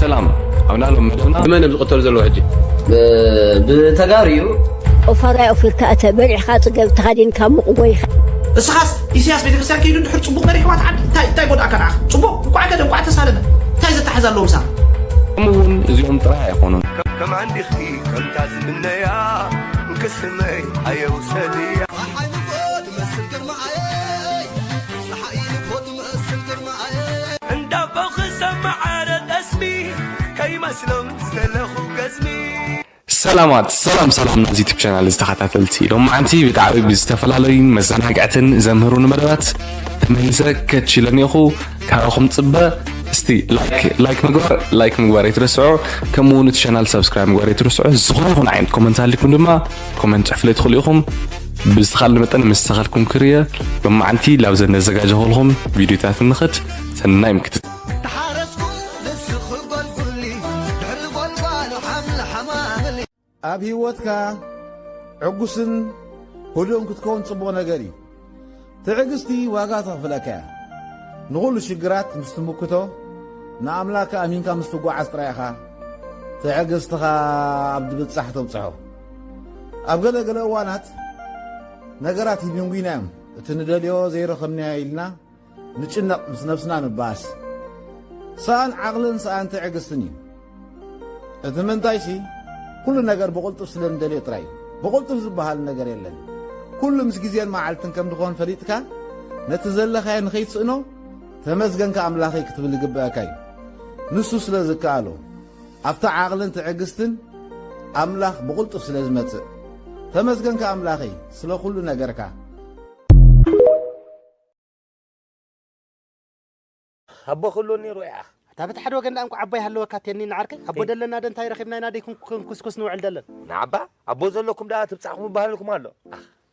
ሰላም፣ ኣብ ናሎም መደብና። ብመን እዮም ዝቕተሉ ዘለዉ ሕጂ? ብተጋሩ እዩ። ኦፋራይ ኦፊርካ እተ በሊዕኻ ጽገብ ተኻዲንካ ሙቕ ጎይኻ። እስኻስ ኢሳያስ ቤተክርስትያን ከይዱ ድሕር ጽቡቕ መሪሕዋ ተዓዲ እንታይ እንታይ ጎድኣካ ንዓኻ? ጽቡቕ እንኳዕ ከደ እንኳዕ ተሳለመ። እንታይ ዘተሓዝ ኣለዎም ሳብ? ከምኡ እውን እዚኦም ጥራይ ኣይኮኑን። ከም ዓንዲኺ ከምታ ዝምነያ እንክስመይ ኣየውሰድያ ፀሓይ ንጎ ትመስል ግርማኣየይ ፀሓይ ንጎ ትመስል ግርማኣየይ እንዳቦኺ ሰማዓረ ጠስሚ ከይመስሎም ዝተለኹ ገዝሚ ሰላማት ሰላም ሰላም ናዚ ዩቱብ ቻናል ዝተኸታተልቲ ሎማዓንቲ ብጣዕሚ ብዝተፈላለዩን መዘናግዕትን ዘምህሩን መደባት ተመሊሰ ከችለኒኹ ካባኹም ፅበ እስቲ ላይክ ላይክ ምግባር ላይክ ምግባር ኣይትረስዑ። ከምኡ እውን እቲ ቻናል ሰብስክራይብ ምግባር ኣይትረስዑ። ዝኾነ ይኹን ዓይነት ኮመንት ኣሊኩም ድማ ኮመንት ፅሕፍለይ ትኽእሉ ኢኹም። ብዝተኻለ መጠን ምስ ተኸልኩም ክርየ ሎማዓንቲ ላብዘን ነዘጋጀኹልኹም ቪዲዮታት ንኽድ ሰናይ ምክትት ተሓረስኩ ንስኺ ጎልጉሊ ድሕሪ ጎልጓል ሓምሊ ሓማምሊ ኣብ ህይወትካ ዕጉስን ህዱእን ክትከውን ጽቡቕ ነገር እዩ። ትዕግስቲ ዋጋ ተኽፍለካ እያ። ንኹሉ ሽግራት ምስ ትምክቶ፣ ንኣምላክ ኣሚንካ ምስ ትጓዓዝ ጥራይ ኢኻ ትዕግስትኻ ኣብ ድብጻሕ ተብጽሖ። ኣብ ገለ ገለ እዋናት ነገራት ይድንጉይና እዮም። እቲ ንደልዮ ዘይረኸብናዮ ኢልና ንጭነቕ ምስ ነብስና ንባኣስ። ሰኣን ዓቕልን ሰኣን ትዕግስትን እዩ። እቲ ምንታይሲ ኩሉ ነገር ብቕልጡፍ ስለ ንደልዮ ጥራይ እዩ። ብቕልጡፍ ዝበሃል ነገር የለን። ኩሉ ምስ ግዜን መዓልትን ከም ድኾን ፈሊጥካ ነቲ ዘለኻዮ ንኸይትስእኖ ተመስገንካ ኣምላኸይ ክትብል ይግበኣካ እዩ። ንሱ ስለ ዝከኣሎ ኣብታ ዓቕልን ትዕግስትን ኣምላኽ ብቕልጡፍ ስለ ዝመጽእ ተመስገንካ ኣምላኸይ ስለ ኩሉ ነገርካ። ኣቦ ክህልወኒ ነይሩ እያ። ኣታ በቲ ሓደ ወገን ደኣ እንኳዕ ኣቦ ይሃለወካ ቴኒ ንዓርከይ ኣቦ ደለና ደ እንታይ ረኺብና ኢና ደይ ክንኩስኩስ ንውዕል ደለን። ንዓባ ኣቦ ዘለኩም ደኣ ትብጻሕኩም ይበሃለልኩም ኣሎ።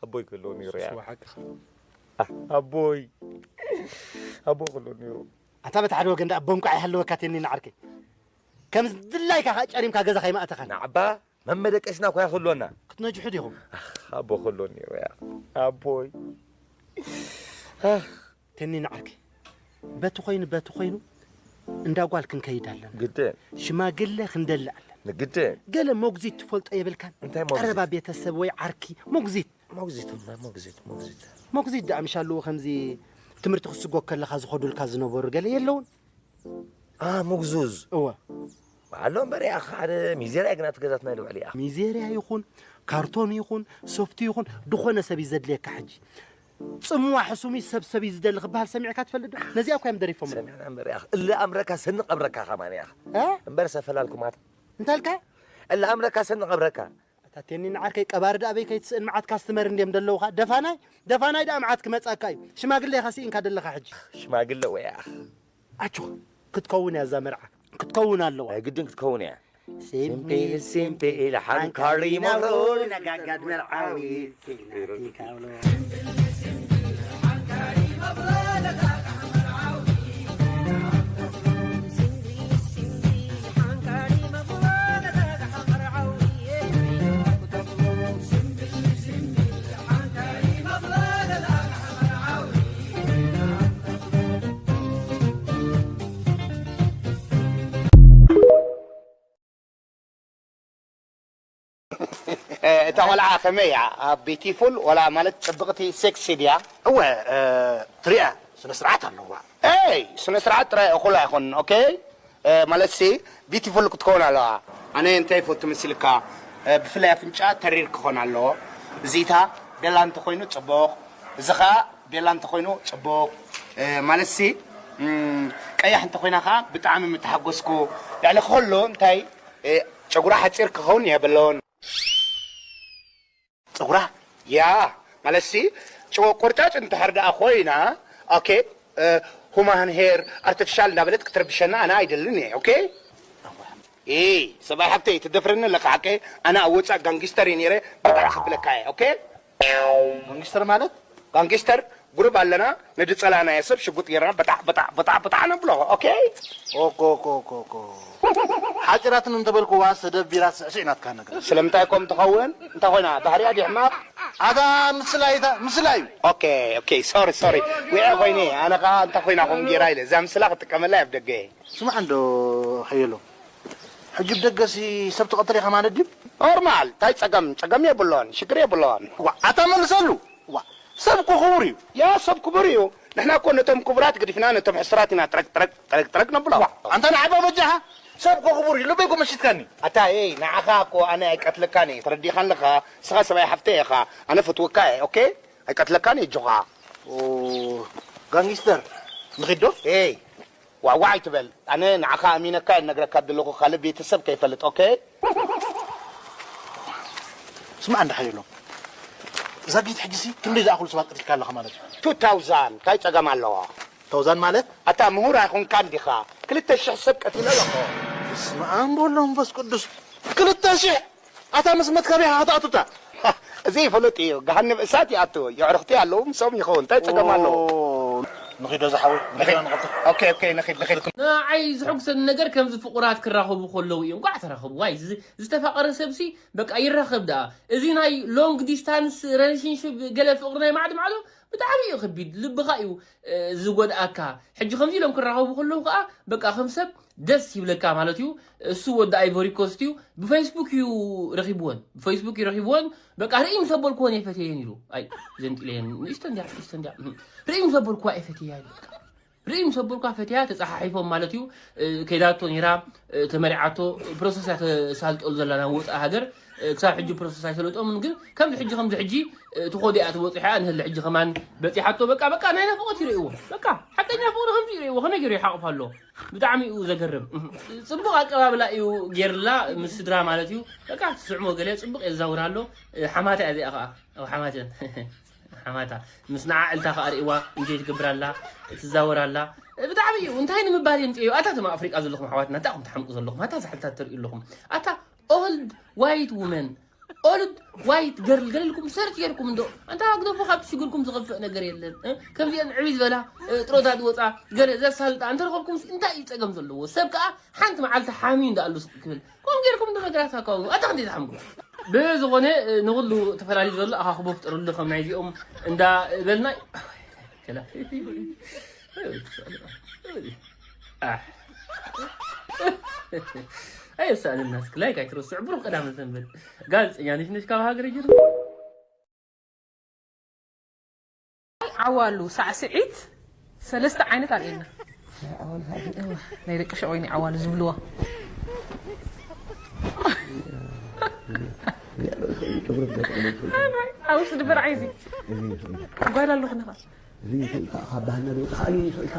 ኣቦይ ክህልወኒ ነይሩ እያ። ኣቦይ ኣቦ ክህልወኒ ነይሩ። ኣታ በቲ ሓደ ወገን ደኣ ኣቦ እንኳዕ ይሃለወካ ቴኒ ንዓርከይ ከም ድላይካ ከዓ ጨሪምካ ገዛ ከይማእተኻን። ንዓባ መመደቀስና እኳ ይኽህልወና። ክትነጅሑ ዲኹም? ኣቦ ክህልወኒ ነይሩ እያ። ኣቦይ ቴኒ ንዓርከይ በቲ ኮይኑ በቲ ኮይኑ እንዳ ጓል ክንከይድ ኣለና። ግድን። ሽማግለ ክንደሊ ኣለና። ግድን። ገለ መጉዚት ትፈልጦ የብልካን? እንታይ መጉዚት? ቀረባ ቤተሰብ ወይ ዓርኪ መጉዚት። መጉዚት እሞ መጉዚት መጉዚት። መጉዚት ደኣ ምሽ ኣለዎ ከምዚ ትምህርቲ ክስጎ ከለኻ ዝኸዱልካ ዝነበሩ ገለ የለውን? ኣ ምጉዙዝ። እወ። ኣሎ እምበር እያ ሓደ ሚዜርያ ግና ትገዛትና ልውዕል እያ። ሚዜርያ ይኹን ካርቶን ይኹን ሶፍቲ ይኹን ድኾነ ሰብ እዩ ዘድልየካ ሕጂ። ጽምዋ ሕሱም እዩ ሰብ ሰብ እዩ ዝደሊ ክበሃል ሰሚዕካ ትፈልጥ ዶ? ነዚኣ እኳ እዮም ደሪፎም። ሰሚዕና እምበር እያ። እለ ኣምረካ ሰንቕ ኣብረካ ከማን እያ። እ? እምበር ሰፈላልኩማት። እንታይ ኢልካ? እለ ኣምረካ ሰንቕ ኣብረካ። ኣታ ቴኒ ንዓርከይ ቀባሪ ደኣ በይ ከይትስእን መዓት ካስትመር እንድዮም ደለውኻ። ደፋናይ ደፋናይ ደኣ መዓት ክመጻካ እዩ። ሽማግለ ኢኻ ስኢንካ ደለኻ ሕጂ። ሽማግለ ወያ። ኣጆኻ ክትከውን እያ እዛ መርዓ ክትከውን ኣለዋ። ናይ ግድን ክትከውን እያ። ሲምፒል ሲምፒል ሓንካሪ መብሮ ነጋጋድ መርዓዊ እታ ቆልዓ ከመይ እያ? ቢቲፉል ወላ ማለት ጽብቕቲ ሴክሲ ድያ? እወ ትሪኣ ስነ ስርዓት ኣለዋ። ኤይ ስነ ስርዓት ጥራይ እኹል ኣይኮንን። ኦኬ ማለት ሲ ቢቲፉል ክትከውን ኣለዋ። ኣነ እንታይ ይፈቱ መሲልካ? ብፍላይ ኣፍንጫ ተሪር ክኾን ኣለዎ። እዚታ ቤላ እንተኾይኑ ጽቡቕ፣ እዚ ኸኣ ቤላ እንተኾይኑ ጽቡቕ። ማለት ሲ ቀያሕ እንተኾይና ኸኣ ብጣዕሚ ምተሓጎስኩ። ልዕሊ ከሎ እንታይ ጨጉራ ሓጺር ክኸውን የብሎን። ጸጉራ ያ ማለት ሲ ጭወ ቆርጫጭ እንድሕር ደኣ ኮይና ኦኬ ሁማን ሄር ኣርቲፊሻል እንዳበለት ክትረብሸና ኣነ ኣይደልን እየ። ኦኬ ኢ ሰብኣይ ሓብተይ ትደፍረኒ ኣለካ ሓቀ ኣነ ኣብ ወፃእ ጋንጊስተር እየ ነይረ በጣዕ ክብለካ እየ። ኦኬ ጋንጊስተር ማለት ጋንጊስተር ጉሩብ ኣለና ነድጸላናዮ ሰብ ሽጉጥ ጌርና በጣዕ በጣዕ በጣዕ በጣዕ ነብሎ። ኦኬ ኦኮ ኦኮ ኦኮ ኦኮ ሓጭራትን እንተበልኩዋ ሰደብ ቢራ ስዕስዕ ናትካ ነገር ስለምንታይ ኮም ትኸውን እንተ ኮይና ባህሪያ ድሕማቕ ኣታ ምስላ ኢታ ምስላ እዩ። ኦኬ ኦኬ ሶሪ ሶሪ ዊዐ ኮይነ ኣነ ኸዓ እንተ ኮይና ኮም ጌራ ኢለ እዛ ምስላ ክጥቀመላ ኣብ ደገ እየ። ስማዕ እንዶ ሓየሎም ሕጂ ብደገሲ ሰብ ትቐትል ኢኻ ማለት ድዩ? ኖርማል፣ እንታይ ጸገም? ጸገም የብሎን፣ ሽግር የብሎን። ዋ፣ ኣታ መልሰሉ። ዋ፣ ሰብ እኮ ክቡር እዩ። ያ ሰብ ክቡር እዩ። ንሕና እኮ ነቶም ክቡራት ገዲፍና ነቶም ሕሱራት ኢና ጥረግ ጥረግ ጥረግ ጥረግ ነብሎ። ዋ፣ ኣንታ ንዓባ በጃኻ፣ ሰብ እኮ ክቡር እዩ። ልበይ እኮ መሲጥካኒ። ኣታ ኤይ፣ ንዓኻ እኮ ኣነ ኣይቀትለካን እየ፣ ተረዲእካ ኣለኻ። ንስኻ ሰብኣይ ሓፍተይ ኢኻ። ኣነ ፈትወካ እየ፣ ኦኬ? ኣይቀትለካን እየ፣ ኣጆኻ። ኦ፣ ጋንጊስተር፣ ንኺድ ዶ? ኤይ፣ ዋዕዋዕ ኣይትበል። ኣነ ንዓኻ ኣሚነካ እየ፣ ነግረካ ዘለኹ፣ ካልእ ቤተሰብ ከይፈልጥ፣ ኦኬ? ስማዕ እንዳ ሓየሎም፣ ዛጊት ሕጂሲ ክንደይ ዝኣኽሉ ሰባት ቀቲልካ ኣለኻ ማለት እዩ? ቱ ታውዛንድ፣ እንታይ ጸገም ኣለዎ? ታውዛንድ ማለት? ኣታ ምሁር ኣይኮንካን ዲኻ? ክልተ ሽሕ ሰብ ቀቲለ ኣለኹ። በስመ ኣብ ወወልድ ወመንፈስ ቅዱስ። ክልተ ሽሕ? ኣታ ምስ መትከቢኻ ክትኣቱታ። እዚ ይፍለጥ እዩ። ገሃነብ እሳት ይኣቱ። የዕርኽቲ ኣለዉ፣ ምስኦም ይኸውን። እንታይ ጸገም ኣለዎ? ኦ፣ ንኺዶ ዝሓወይ፣ ንኺዶ ንቐልጥፍ። ኦኬ፣ ኦኬ፣ ንኺድ፣ ንኺድ። ንዓይ ዝሕጉሰኒ ነገር ከምዚ ፍቑራት ክራኸቡ ከለዉ እዩ። እንቋዕ ተራኸቡ። ዋይ፣ ዝ-፣ ዝተፋቐረ ሰብሲ በቃ ይራኸብ ደኣ። እዚ ናይ ሎንግ ዲስታንስ ሪሌሽንሺፕ ገለ ፍቕሪ ናይ ማዕዶ ማዕዶ ብጣዕሚ እዩ ከቢድ። ልብኻ እዩ፣ እ፣ ዝጎድኣካ። ሕጂ ከምዚ ኢሎም ክራኸቡ ከለዉ ከኣ በቃ ከም ሰብ ደስ ይብለካ ማለት እዩ። እሱ ወዲ ኣይቮሪ ኮስት እዩ። ብፌስቡክ እዩ ረኺብወን። ብፌስቡክ እዩ ረኺብወን። በቃ ርእዩ ምስ ኣበልክወን ኣይፈትየየን ኢሉ። ኣይ፣ ዘንጢለየን። ንእሽቶ እንድያ፣ ንእሽቶ እንድያ። ርእዩ ምስ ኣበልክዋ ኣይፈትየያ ኢሉ። በቃ ርእዩ ምስ ኣበልክዋ ፈትያ፣ ተጸሓሒፎም ማለት እዩ። እ፣ ከይዳቶ ነይራ፣ እ፣ ተመሪዓቶ፣ ፕሮሰስ እያ ተሳልጠሉ ዘላ ናብ ወጻኢ ሃገር። እ፣ ክሳብ ሕጂ ፕሮሰስ ኣይሰለጦምን፣ ግን ከምዚ ሕጂ፣ ከምዚ ሕጂ፣ እ፣ ትኾዶ እያ ትበጽሖ እያ። ንህሊ ሕጂ ከማን በጺሓቶ። በቃ፣ በቃ ናይ ናፍቖት ይርእይዎ። በቃ ሓቀኛ ፍቕሪ ከምዚ ይርእይዎ። ከመይ ገይሩ ይሓቑፍ ኣሎ? ብጣዕሚ እዩ ዘገርም። ጽቡቕ ኣቀባብላ እዩ ጌርላ፣ ምስ ስድራ ማለት እዩ። በቃ ትስዕሞ ገለ ጽቡቕ የዛውራ ኣሎ። ሓማታ እያ እዚኣ ኸኣ። ኣብ ሓማተን። ሓማታ። ምስ ንዓ ዕልታ ኸኣ ርእይዋ፣ እንጆይ ትገብር ኣላ፣ ትዛወር ኣላ። ብጣዕሚ እዩ። እንታይ ንምባል እዮም ጽዮ? ኣታ እቶም ኣብ ኣፍሪቃ ዘለኹም ኣሕዋትና፣ እንታይ ኢኹም ትሓምቁ ዘለኹም? ኣታ ዛሕልታት ተርእዩ ኣለኹም። ኣታ ኦልድ ዋይት ውመን፣ ኦልድ ዋይት ገርል ገለ ኢልኩም ሰርች ጌርኩም እንዶ። ኣንታ ግደፉ፣ ካብ ሽግርኩም ዝኸፍእ ነገር የለን። እ? ከምዚአን ዕብይ ዝበላ፣ እ፣ ጥሮታ ዝወጻ፣ ገለ ዘሳልጣ እንተረኸብኩምስ እንታይ እዩ ጸገም ዘለዎ? ሰብ ከኣ ሓንቲ መዓልቲ ሓምዩ እንዳኣሉ ስቕ ክብል። ከምኡ ጌርኩም እንዶ ነገራት ኣካውኑ። ኣታ ክንደይ ትሓምቁ? ብዝኾነ፣ እ፣ ንኹሉ ተፈላልዩ ዘሎ ኣኻኽቦ ፍጠሩሉ፣ ከም ናይዚኦም እንዳ በልና። ከላ። ኣሕ። ኣየሳእነና እስኪ ላይክ ኣይትረስዑ። ብሩኽ ቀዳመ ሰንበት። ጋዜጠኛ ነሽነሽ ካብ ሃገረ ጀርመን። ዓዋሉ ሳዕስዒት ሰለስተ ዓይነት ኣርእየና። ናይ ደቂ ሸቆይኒ ዓዋሉ ዝብልዋ። ኣብ ውሽጢ ድበር ዓይዚ ጓል ኣለኹ ንኻ። እዚ ይኽእልካ፣ ካብ ባህልና ዝወጽእ ከኣ ይኽእልካ።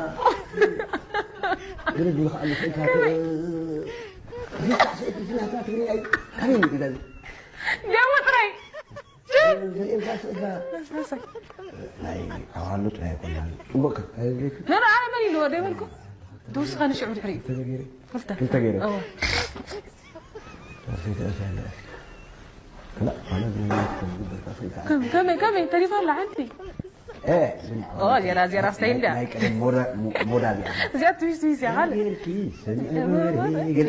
ገለ ዝብሉ ከኣ ይኽእልካ። እዚ ሳዕስዒት እዚ ናትና ትግርኛ እዩ። ካበይ መጺኡ እዚ? ጃሞ ጥራይ። ዘርእየልካ ስእልካ። ናይ ዓዋሉ ጥራይ ኣይኮናን። ጽቡቕ ከ-፣ ኣይብለይክ? ንርኣ መን ኢልዎ ደይበልኩ? ተወስኻ ንሽዑ ድሕሪኡ። ክልተ ገይረ። ክልተ። ክልተ ገይረ። እወ። ተወሰይተ እዛ እንዳ። ክላ፣ ማለት ናይ ከም-፣ ከመይ፣ ከመይ፣ ተሪፋ ኣላ ሓንቲ? እ፣ ኦ፣ ዜራ፣ ዜራ ስታይል ድያ? ናይ ቀደም ሞዳ-፣ ሞ-፣ ሞዳ እዚኣ። እዚኣ ትዊስ፣ ትዊስ እያ፣ ካልእ። ገይርኪ፣ ሰሚዐ፣ ገለ።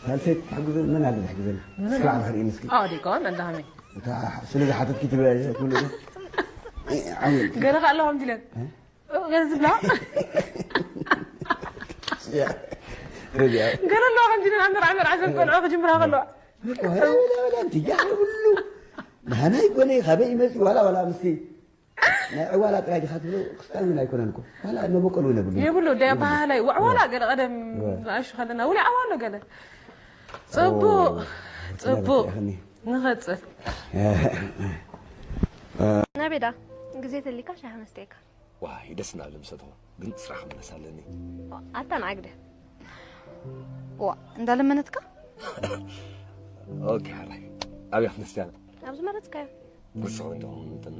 ሳልሰይቲ ትሕግዘ-፣ መን ኣለ ዝሕግዘና? መን እስኪ ኣለ? ላዕሊ ክርኢ እስኪ። ኣዎ፣ ዲኮን፣ እንዳ ሃመይ። እታ ስለ ዝሓተትኪ ትብለ፣ ትብለ። እ፣ ዓውል። ገለ ከ ኣለዋ ከምዚ ኢለን? እ? ኦ፣ ገለ ዝብላ? ያ፣ ረቢያ። ገለ ኣለዋ ከምዚ ኢለን፣ ኣመር፣ ኣመር፣ ዓሸን ቆልዑ ክጅምራ ከለዋ። ወላ፣ ወላ፣ ወላ፣ እንት፣ ያ፣ ኩሉ። ናህና ይኮነ፣ ካበይ ይመጽእ፣ ዋላ፣ ዋላ፣ ምስቲ ናይ ዕዋላ ጥራይ ዲኻ ትብሎ? ክስታን እውን ኣይኮነን እኮ። ዋላ መበቆል እውን የብሉን። የብሉ፣ ዳይ የብሉ። ኣበሃህላይ፣ ወዕዋላ እወ። ገለ ቀደም እወ። ንኣሽቱ ከለና፣ እውን ይዓዋሎ ገለ። ጽቡቕ፣ ኦ፣ ጽቡቕ። ያኽኒ። ንቐጽል። ናበይ ዳ? ግዜ ተሊካ ሻሂ መስተየካ። ዋይ፣ ደስ እናበለ ምሰተኹ። ግን ስራሕ ክምለስ ኣለኒ። ኣታ ንዓግደ። ዋ፣ እንዳለመነትካ? ኦኬ፣ ሓራይ። ኣብያ ክንስትያና? ኣብ ዝመረጽካዮ። ንስኺ እንዲኹም እተን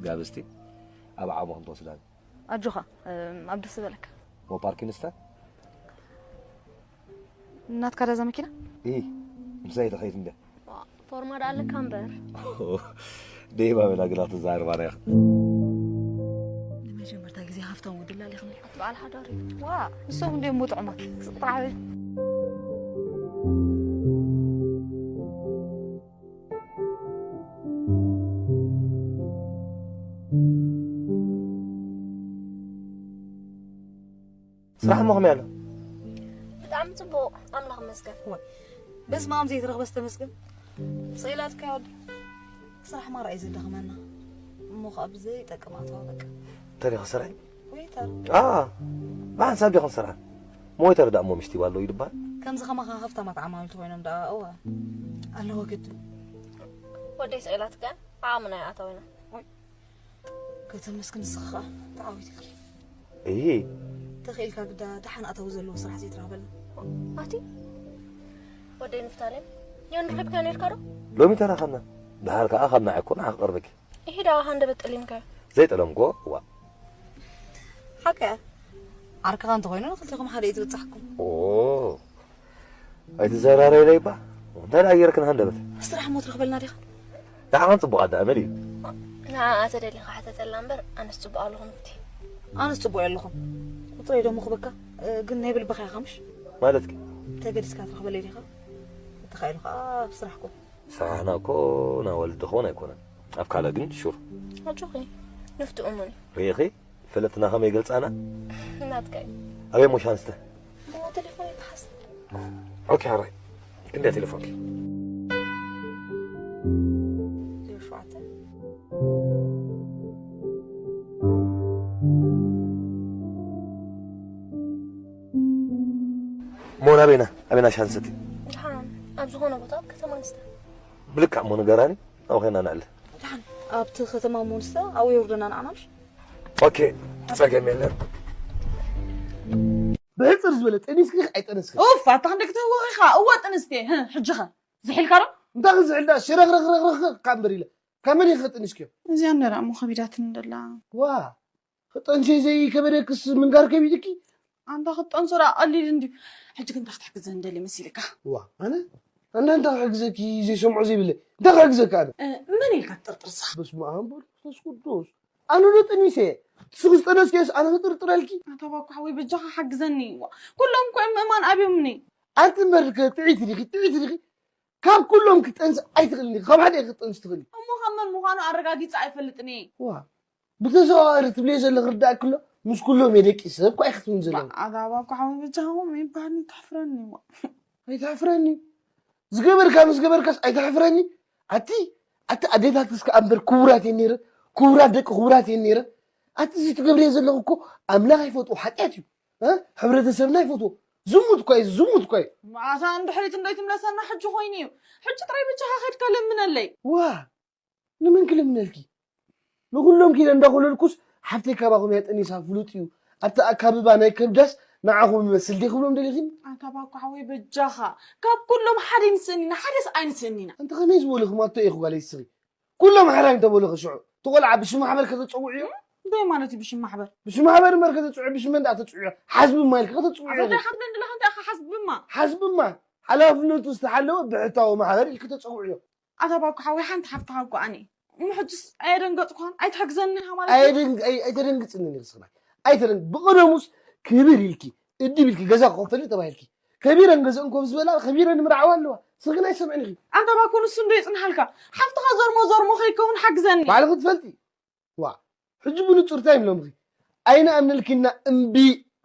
ጋብዝቲ ኣብ ዓቦ ክንትወስዳን። ኣጆኻ፣ እም፣ ኣብ ደስ ዝበለካ። ሞ ፓርኪንስታን? ናትካ ዳዛ መኪና? ኢ፣ ምሳይ ተኸይድ እንደ። ዋ፣ ፎርማ ደኣ ኣለካ እምበር። ደይባ በላ ግና ትዛረባ ርያ። ንመጀመርታ ግዜ ሃፍታም ወዲ ላሊ ክንሪኦ። በዓል ሓዳር እዩ። ዋ፣ ንሶም እንዲዮም ጥዑማት። ስቕ ጥራሕ በል። ስራሕ እሞ ከመይ ኣሎ? ብጣዕሚ ጽቡቕ፣ ኣምላኽ ይመስገን። ወይ፣ በስመ ኣብ ዘይትረኽበስ ተመስገን። ስኢላትካ ወዲ። ስራሕ ማራ እዩ ዘዳኽመና። እሞ ኸኣ ብዘይጠቅም ኣተዋ በቃ። ተሪኽ ስራሕ? ዌይተር። ኣ፣ ብሓንሳብ ዲኹም ስራሕ? ሞይተር ደኣ እሞ ምሽቲ ባሎ እዩ ድበሃል? ከምዚ ከማኻ ሃፍታማት ዓማምልቲ ኮይኖም ደኣ፣ እወ። ኣለዎ ግድን። ወደይ ስኢላትካ፣ ዓቕምና ይኣተወና። ወይ። ከተመስግን ንስኻ ኸኣ ተዓዊትልኪ። እይ። ተኽኢልካ ግዳ ደሓን ኣታዊ ዘለዎ ስራሕ ዘይትረኽበልና። ኣቲ ወደይ ንፍታሌም፣ ዮን ረኺብካ ነርካ ዶ? ሎሚ ተራኸብና። ደሓር ከኣ ካብ ንዓይ እኮ ንዓ ክቐርበኪ። ይሄዳ ሃንደበት ጠሊምካ። ዘይጠለምኮ፣ ዋ። ሓቂ እያ። ዓርክኻ እንተኾይኑ ንኽልቴኹም ሓደ እዩ ዝብጻሕኩም። ኦ። ኣይትዘራረይ ለይባ። እንታይ ደኣ ጌርክን ሃንደበት? ስራሕ እሞ ትረኽበልና ዲኻ? ደሓን ጽቡቕ ኣዳእመል እዩ። ንዓኣ ተደሊኻ ሕተተላ እምበር፣ ኣነስ ጽቡቕ ኣለኹ ንፍቲ። ኣነስ ጽቡቕ ኣለኹ። ቁጽረይ ዶ ምኽበካ? እ፣ ግን ናይ ብልብኻ ኢኻ ምሽ? ማለትኪ? ተገዲስካ ትረኽበለይ ዲኻ? እንተኻኢሉ ኸኣ ኣብ ስራሕኩም። ስራሕና እኮ ናይ ወለዲ ክኾን ኣይኮነን። ኣብ ካልእ ግን ሹር። ኣጆኺ፣ ንፍቲ እሙን እዩ። ርኢኺ? ፈለጥትና ከመይ ገልጻና? ናትካ እዩ። ኣበይ ሞሻንስተ? እሞ ቴሌፎን ይተሓዝ። ኦኬ፣ ሓራይ። ክንደይ ቴሌፎንኪ? ዜሮ ሸውዓተ። እሞ ናበይና? ኣበይና ሻንሰቲ? ደሓን፣ ኣብ ዝኾነ ቦታ ኣብ ከተማ ንስተ። ብልክዕ እሞ ንገራኒ፣ ኣብኡ ኸይና ንዕለ። ደሓን፣ ኣብቲ ከተማ እሞ ንስተ፣ ኣብኡ የውርደና ንዓና ምሽ? ኦኬ፣ ጸገም የለን። ብሕጽር ዝበለ ጠኒስኪ ኣይጠነስኪ? ኡፍ፣ ኣታ ክንደይ ክትህወኽ ኢኻ? እወ፣ ጥንስቲ እየ። ህህ፣ ሕጂ ኸ? ዝሒልካ ዶ? እንታይ ክዝሕል ደኣ? ሽረኽረኽረኽረኽ እካ እምበር ኢለ። ካብ መን ኢኺ ጠኒስክዮ? እዚኣ እንደ ደኣ እሞ ከቢዳትኒ ደላ። ዋ፣ ክጠንሲ ዘይከበደክስ ምንጋር ከቢድኪ? ኣንታ ክትጠንሶ ደኣ ቀሊል እንድዩ። ሕጂ ግን እንታይ ክትሕግዘኒ ደሊ መሲልካ? ዋ፣ ኣነ? ኣነ እንታይ ክሕግዘኪ ዘይሰምዖ ዘይብለይ? እንታይ ክሕግዘካ ኣነ? እ፣ መን ኢልካ ትጥርጥርሳ? በስመ ኣብ ወወልድ ወመንፈስ ቅዱስ። ኣነ ዶ ጠኒሰ? ንስኺ ዝጠነስክዮስ ኣነ ክጥርጥረልኪ? ኣታ ባኮ ሓወይ በጃኻ ሓግዘኒ። ዋ፣ ኩሎም እኮ እዮም ምእማን ኣብዮምኒ። ኣንቲ እምበር ከ ጥዕይቲ ዲኺ? ጥዕይቲ ዲኺ? ካብ ኩሎም ክትጠንሲ ኣይትኽእልን ዲኺ? ካብ ሓደ ኢኺ ክትጠንሲ ትኽእሊ። እሞ ካብ መን ምዃኑ ኣረጋጊጸ ኣይፈልጥን እየ። ዋ፣ ብተዘዋዋሪ ትብልዮ ዘለኺ ክርዳእኪ ኣሎ፣ ምስ ኩሎም እየ ደቂሰ እኮ ኣይክትብልን ዘለኺ። ኣታ ባኮ ሓወይ በጃኻ ከምኡ ይበሃል ተሕፍረኒ። ዋ። ኣይተሕፍረኒ። ዝገበርካ ምስ ገበርካስ ኣይተሕፍረኒ። ኣቲ፣ ኣቲ ኣዴታትስ ከኣ እምበር ክቡራት እየን ነይረን፣ ክቡራት ደቂ ክቡራት እየን ነይረን። ኣቲ እዚ ትገብርዮ ዘለኺ እኮ ኣምላኽ ኣይፈትዎ ሓጢኣት እዩ። እ? ሕብረተሰብና ኣይፈትዎ። ዝሙት እኮ እዩ፣ ዝሙት እኮ እዩ። መዓሳ እንድሕሪት እንዶ ኣይትምለሰና ሕጂ ኮይኑ እዩ። ሕጂ ጥራይ ብቻኻ ከድካ ለምነለይ። ዋ፣ ንመን ክልምነልኪ? ንኹሎም ኪደ እንዳኾለልኩስ ሓፍተይ ካባኹም እያ ጠኒሳ ፍሉጥ እዩ። ኣብቲ ኣካብባ ናይ ከብዳስ ንዓኹም ይመስል ዲየ ክብሎም ደሊኺኒ? ኣታ ባኮ ሓወይ በጃኻ፣ ካብ ኩሎም ሓደ ኣይንስእን ኢና፣ ሓደስ ኣይንስእን ኢና። ኣንቲ ከመይ ዝበሉ ክማቶ ኢኹ ጓለይ እስኺ? ኩሎም ሓራይ እንተበሉኺ ሽዑ፣ እቲ ቆልዓ ብሽም ማሕበር ከተጸውዕዮ? እንታይ ማለት እዩ ብሽም ማሕበር? ብሽም ማሕበር እምበር ከተጽውዕዮ፣ ብሽም መን ደኣ ተጽውዕዮ? ሓዝብማ ኢልኪ ከተጽውዕዮ ኣታ ኢኺ። እንታይ ሓዝብማ? ሓዝብማ፣ ሓላፍነቱ ዝተሓለወ ብሕታዊ ማሕበር ኢልኪ ተጸውዕዮ። ኣታ ባኮ ሓወይ ሓንቲ ሓፍትኻ እኮ ኣነ። እሞ ሕጅስ ኣየደንገጽኳን? ኣይትሕግዘኒ ኢኻ ማለት እዩ? ኣየደንግ-፣ ኣይ-፣ ኣይተደንግጽኒ ንስኺ። ኣይተደንግ-፣ ብቐደሙስ ክብር ኢልኪ፣ እድብ ኢልኪ፣ ገዛ ክኸፍተልኪ ተባሂልኪ። ከቢረን ገዝአን ኮፍ ዝበላ፣ ከቢረን ምርዓዋ ኣለዋ። ስኺ ግን ኣይሰምዕን ኢኺ። ኣንታ ባኮ ንሱ እንዶ የጽንሓልካ። ሓፍትኻ ዘርሞ ዘርሞ ከይከውን ሓግዘኒ። ባዕልኺ ትፈልጢ። ዋ፣ ሕጂ ብንጹር እንታይ እዮም ኢሎምኺ? ኣይንኣምነልኪና እምቢ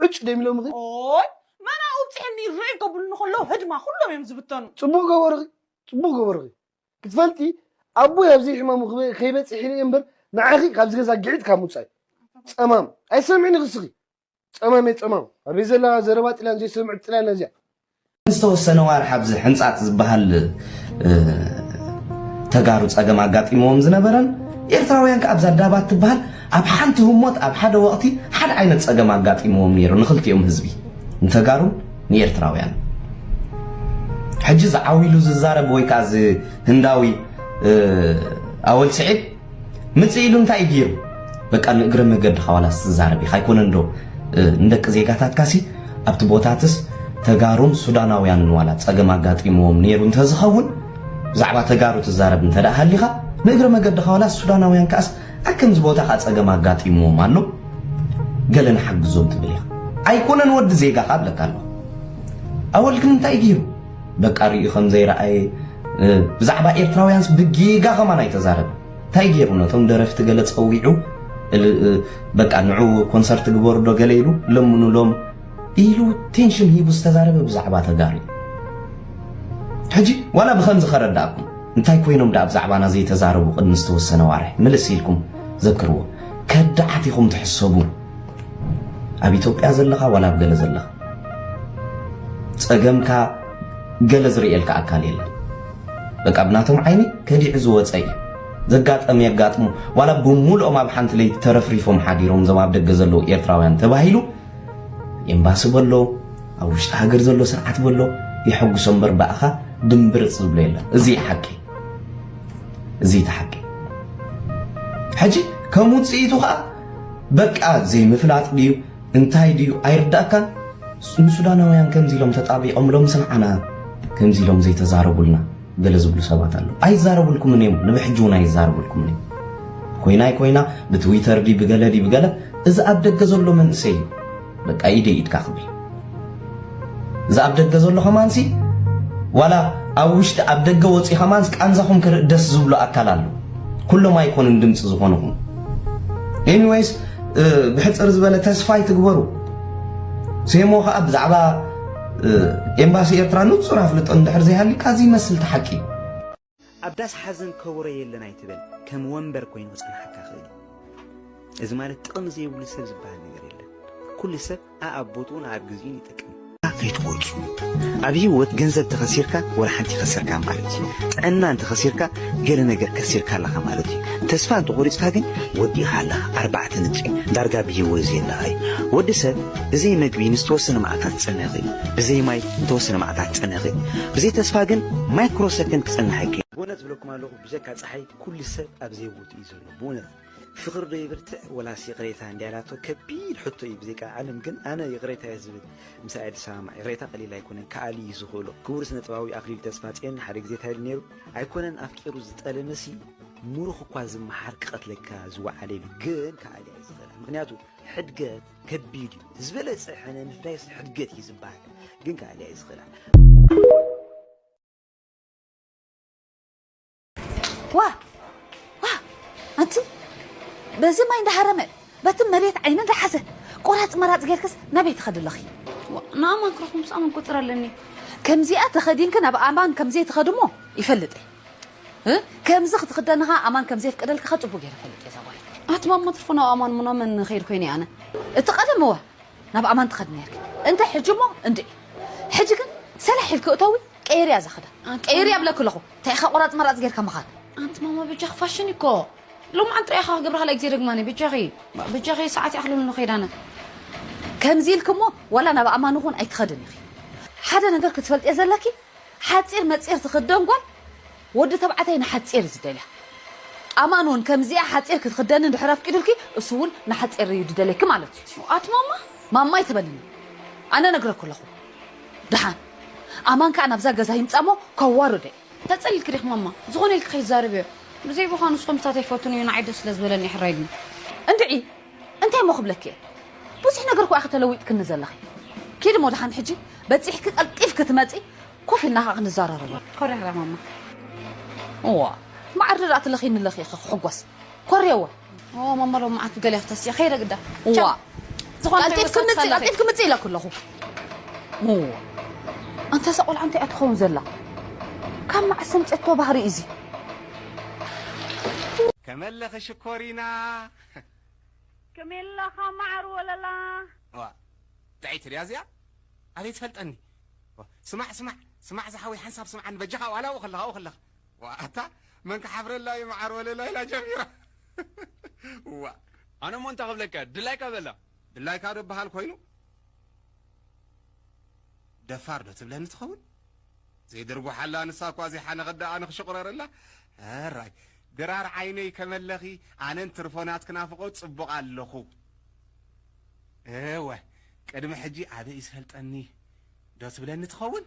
ዕጭ ዶ እዮም ኢሎምኺ? ኦይ፣ መን ኣብኡ ኣብጺሐኒ ርእ ከብሉኒ ከለዉ ህድማ ኩሎም እዮም ዝብተኑ። ጽቡቕ ገበርኺ፣ ጽቡቕ ገበርኺ። ክትፈልጢ፣ ኣቦይ ኣብ ዘይሕማሙ ክበ-፣ ከይበጽሕ ኢለ እየ እምበር፣ ንዓኺ ካብዚ ገዛ ግዒት ካብ ምውጻእ እዩ። ጸማም፣ ኣይሰምዕን ኢኺ እስኺ። ጸማም እየ ጸማም። ኣበይ ዘላ ዘረባ ጥልያን ዘይሰምዕ ጥልያን እዚኣ። ዝተወሰነ ዋርሕ ኣብዚ ሕንጻጽ ዝበሃል፣ እ፣ ተጋሩ ጸገም ኣጋጢምዎም ዝነበረን፣ ኤርትራውያን ከኣ ኣብዛ ዳባት ትበሃል ኣብ ሓንቲ ህሞት ኣብ ሓደ ወቕቲ ሓደ ዓይነት ጸገም ኣጋጢምዎም ነይሩ ንኽልቲኦም ህዝቢ፣ ንተጋሩን ንኤርትራውያን። ሕጂ እዚ ዓው ኢሉ ዝዛረብ ወይ ከኣ እዚ ህንዳዊ፣ እ፣ ኣወል ስዒድ ምጽእ ኢሉ እንታይ እዩ ገይሩ? በቃ ንእግረ መገድኻ ዋላስ ትዛረብ ኢኻ ኣይኮነን ዶ? እ፣ ንደቂ ዜጋታትካሲ ኣብቲ ቦታትስ ተጋሩን ሱዳናውያንን ዋላ ጸገም ኣጋጢምዎም ነይሩ እንተዝኸውን፣ ብዛዕባ ተጋሩ ትዛረብ እንተ ደኣ ሃሊኻ፣ ንእግረ መገድኻ ዋላስ ሱዳናውያን ከኣስ ኣብ ከምዚ ቦታ ከኣ ጸገም ኣጋጢምዎም ኣሎ፣ ገለ ንሓግዞም ትብል ኢኻ። ኣይኮነን ወዲ ዜጋኻ እብለካ ኣለኹ። ኣወል ግን እንታይ ገይሩ? በቃ ርእዩ ከም ዘይረኣየ፣ እ፣ ብዛዕባ ኤርትራውያንስ ብጌጋ ከማን ኣይተዛረበ። እንታይ ገይሩ ነቶም ደረፍቲ ገለ ጸዊዑ፣ እል-፣ እ፣ በቃ ንዑ ኮንሰርት ግበሩ ዶ ገለ ኢሉ ለምኑሎም፣ ኢሉ ቴንሽን ሂቡ ዝተዛረበ ብዛዕባ ተጋሩ እዩ። ሕጂ ዋላ ብኸምዚ ከረዳእኩም፣ እንታይ ኮይኖም ደኣ ብዛዕባና ዘይተዛረቡ ቅድሚ ዝተወሰነ ዋርሕ ምልስ ኢልኩም ዘክርዎ። ከዳዓት ኢኹም ትሕሰቡ። ኣብ ኢትዮጵያ ዘለኻ ዋላ ኣብ ገለ ዘለኻ ጸገምካ ገለ ዝርእየልካ ኣካል የለን። በቃ ብናቶም ዓይኒ ከዲዑ ዝወጸ እዩ። ዘጋጠም የጋጥሙ። ዋላ ብምሉኦም ኣብ ሓንቲ ለይቲ ተረፍሪፎም ሓዲሮም እዞም ኣብ ደገ ዘለዉ ኤርትራውያን ተባሂሉ ኤምባሲ በሎ፣ ኣብ ውሽጢ ሃገር ዘሎ ስርዓት በሎ፣ የሐጉሶ እምበር ብኣኻ ድምብርጽ ዝብሎ የለን። እዚ እዩ ሓቂ። እዚ እቲ ሓቂ። ሕጂ ከም ውጽኢቱ ኸኣ በቃ ዘይምፍላጥ ድዩ እንታይ ድዩ ኣይርዳእካን። ንሱዳናውያን ከምዚ ኢሎም ተጣቢቖም ሎምስ ንዓና ከምዚ ኢሎም ዘይተዛረቡልና ገለ ዝብሉ ሰባት ኣለዉ። ኣይዛረቡልኩምን እዮም፣ ንብሕጂ እውን ኣይዛረቡልኩምን እዮም። ኮይና ኣይኮይና ብትዊተር ድዩ ብገለ ድዩ ብገለ፣ እዚ ኣብ ደገ ዘሎ መንእሰይ እዩ በቃ ኢደይ ኢድካ ክብል። እዚ ኣብ ደገ ዘሎ ከማንሲ ዋላ ኣብ ውሽጢ ኣብ ደገ ወፂ ከማንስ ቃንዛኹም ክርኢ ደስ ዝብሎ ኣካል ኣሎ። ኩሎም ኣይኮኑን ድምፂ ዝኾንኹም። ኤኒዌይስ ብሕፅር ዝበለ ተስፋ ይትግበሩ። ሴሞ ከዓ ብዛዕባ ኤምባሲ ኤርትራ ንፁር ኣፍልጦ እንድሕር ዘይሃልካ እዚ ይመስል ተሓቂ። ኣብ ዳስ ሓዘን ከበሮ የለን ኣይትበል፣ ከም ወንበር ኮይኑ ክጸንሓካ ክእል እዩ። እዚ ማለት ጥቕሚ ዘይብሉ ሰብ ዝበሃል ነገር የለን። ኩሉ ሰብ ኣኣብ ቦትኡን ኣኣብ ግዚኡን ይጠቅም። ከይትቆርጹ። ኣብ ህይወት ገንዘብ ተኸሲርካ ወላ ሓንቲ ከሰርካ ማለት እዩ። ጥዕና እንተኸሲርካ ገለ ነገር ከሲርካ ኣለኻ ማለት እዩ። ተስፋ እንተቖሪጽካ ግን ወዲእኻ ኣለኻ። ኣርባዕተ ነጥቢ። ዳርጋ ብህይወት ዘየለኻ እዩ። ወዲ ሰብ ብዘይ መግቢ ንዝተወሰነ መዓልታት ክጸንሕ ይኽእል። ብዘይ ማይ ንተወሰነ መዓልታት ክጸንሕ ይኽእል። ብዘይ ተስፋ ግን ማይክሮ ሰከንድ ክጸንሕ ኣይክእል። ብእውነት እብለኩም ኣለኹ ብጀካ ጸሓይ ኩሉ ሰብ ኣብ ዘይቦትኡ እዩ ዘሎ። ብእውነት ፍቕሪ ዶ ይብርትዕ ወላስ ይቕሬታ እንድያ ኢላቶ ከቢድ ሕቶ እዩ። ብዘይካ ዓለም ግን ኣነ ይቕሬታ እየ ዝብል። ምሳይ ኣይትሰማማዕ። ይቕሬታ ቀሊል ኣይኮነን። ከኣሊ እዩ ዝኽእሎ። ክቡር ስነ ጥበባዊ ኣኽሊሉ ተስፋጽዮን ሓደ ግዜ እንታይ ኢሉ ነይሩ? ኣይኮነን ኣፍቂሩ ዝጠለመሲ ምሩኽ እኳ ዝመሓር ክቐትለካ ዝወዓለ ኢሉ ግን ከኣሊ ኣይዝኽእላን። ምኽንያቱ ሕድገት ከቢድ እዩ። ዝበለጸ ሕነ ምፍዳይስ ሕድገት እዩ ዝበሃል። ግን ከኣሊ ኣይዝኽእላን። ዋ ዋ ኣንቲ በዚ ማይ እንዳሃረመ በቲ መሬት ዓይኒ እንዳሓዘ ቆራፅ መራፅ ጌርክስ ናበይ ትኸዲ ኣለኺ? ንኣማን ክረኽቦ ምስ ኣማን ቁፅር ኣለኒ። ከምዚኣ ተኸዲንኪ ናብ ኣማን ከምዘይትኸዲ እሞ ይፈልጥ እየ። እ? ከምዚ ክትኽደኒ ኸዓ ኣማን ከምዘየፍቅደልኪ ኸዓ ፅቡቅ ገይረ ፈልጥ እየ እዛ ጓል። ኣቲ ማማ ትርፎ ናብ ኣማን እሞ ናብ መን ንኸይድ ኮይነ ኣነ? እቲ ቀደም እወ ናብ ኣማን ትኸዲ ነይርኪ። እንተ ሕጂ እሞ እንድዒ። ሕጂ ግን ሰላሕ ኢልኪ እተዊ ቀይርያ እዛ ኽዳን። ኣቲ ቀይርያ እብለኪ ኣለኹ። እንታይ ኢኻ ቆራፅ መራፅ ጌርካ ምኻድ? ኣንቲ ማማ በጃኺ ፋሽን እኮ። ሎምዓንቲ ጥራይ ኢኻ ክገብራ ካልኣይ ግዜ ደግማኒ በጃኺ። በጃኺ ሰዓት ይኣኽለኒ ከይድ ኣነ። ከምዚ ኢልኪ እሞ ዋላ ናብ ኣማን እውን ኣይትኸድን ኢኺ። ሓደ ነገር ክትፈልጥዮ ዘለኪ ሓፂር መፂር ትኽደን ጓል ወዲ ተባዕታይ ንሓፂር እዩ ዝደልያ። ኣማን እውን ከምዚኣ ሓፂር ክትኽደኒ እንድሕር ኣፍቂዱልኪ እሱ እውን ንሓፂር እዩ ዝደልየኪ ማለት እዩ። ኣቲ ማማ። ማማ ኣይትበልኒ። ኣነ ነግረኪ ኣለኹ። ደሓን ኣማን ከዓ ናብዛ ገዛ ይምፃ እሞ ከዋርዶ እዩ። ተፀሊልኪ ዲኺ ማማ? ዝኾነ ኢልኪ ከይትዛረብዮ። ብዘይ ቦኻ ንሱ ከምስታት ኣይፈቱን እዩ ንዓይ ደስ ስለ ዝበለኒ ሕራይ ኢሉኒ። እንድዒ እንታይ እሞ ክብለኪ እየ? ብዙሕ ነገር እኮ ኢኺ ተለዊጥክኒ ዘለኺ። ኪዲ እሞ ደሓን ሕጂ በፂሕኪ ቀልጢፍኪ ትመፂ ኮፍ ኢልና ከዓ ክንዘራረብ። ኮሪያ ማማ። እዋ ማዕረ ደኣ ትለኺኒ ኣለኺ ኢኺ ክሕጎስ። ኮርየወ። ኦ ማማ ሎም መዓት ገለ ክትተስየ ከይደ ግዳ። እዋ። ዝኾነ ቀልጢፍኪ ምፂ ቀልጢፍኪ ምፂ ኢለኪ ኣለኹ። እዋ። ኣንታ እዛ ቆልዓ እንታይ እያ ትኸውን ዘላ? ካብ መዓስ ኣምፀቶ ባህሪ እዚ? ከመለኺ ሽኮሪና። ከመይ ኣለኻ መዓር ወለላ? ዋ እንታይ ትሪያ እዚኣ? ኣበይ ትፈልጠኒ? ዋ፣ ስማዕ ስማዕ ስማዕ ዝሓወይ ሓንሳብ ስምዓኒ በጃኻ ዋላ ኣብኡ ከለኻ ኣብኡ ከለኻ። ዋ ኣታ መን ክሓፍረላ እዩ መዓር ወለላ ኢላ ጀሚራ። ዋ ኣነ እሞ እንታይ ክብለካ ድላይካ በላ። ድላይካ ዶ በሃል ኮይኑ? ደፋር ዶ ትብለኒ ትኸውን? ዘይድርጉሓላ ንሳ እኳ ዘይሓነኸት ደኣ ኣነ ክሽቑረረላ። ሕራይ ድራር ዓይነይ ከመለኺ ኣነን ትርፎ ናትኪ ናፍቖት ጽቡቕ ኣለኹ። እወ ቅድሚ ሕጂ ኣበይ እዩ ዝፈልጠኒ ዶ ትብለኒ ትኸውን?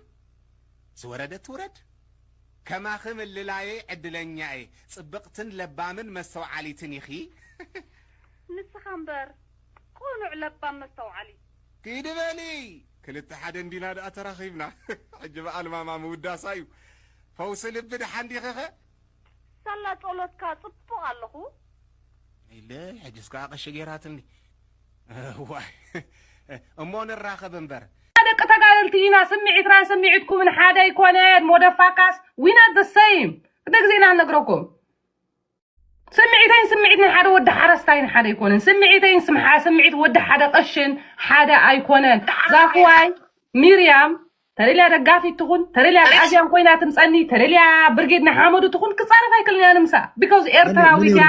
ዝወረደት ትውረድ። ከማኺ ምልላየይ ዕድለኛ እየ። ጽብቕትን ለባምን መስተውዓሊትን ኢኺ። ንስኻ እምበር ቁኑዕ ለባም መስተውዓሊ። ኪዲ በሊ ክልተ ሓደ እንዲና ደኣ ተራኺብና። ሕጂ በዓል ማማ ምውዳሳ እዩ ፈውሲ ልቢ ደሓን ዲኺኸ? ሳላ ጸሎትካ ጽቡቕ ኣለኹ። ኢለ ሕጅስ ከኣ ቀሺ ጌራትኒ። እዋይ እሞ ንራኸብ እምበር። ደቂ ተጋደልቲ ኢና። ስምዒትና ስምዒትኩምን ሓደ ኣይኮነን። ሞደፋካስ we not the same። ክልተ ግዜ ኢና ንነግረኩም። ስምዒተይን ስምዒት ናይ ሓደ ወዲ ሓረስታይን ሓደ ኣይኮነን። ስምዒተይን ስምሓ ስምዒት ወዲ ሓደ ቀሽን ሓደ ኣይኮነን። ዛፍዋይ ሚርያም ተደልያ ደጋፊት ትኹን፣ ተደልያ ኣዝያን ኮይና ትምፀኒ፣ ተደልያ ብርጌድ ንሓመዱ ትኹን ክፃረፍ ኣይክልንያ ንምሳ because ኤርትራዊት እያ።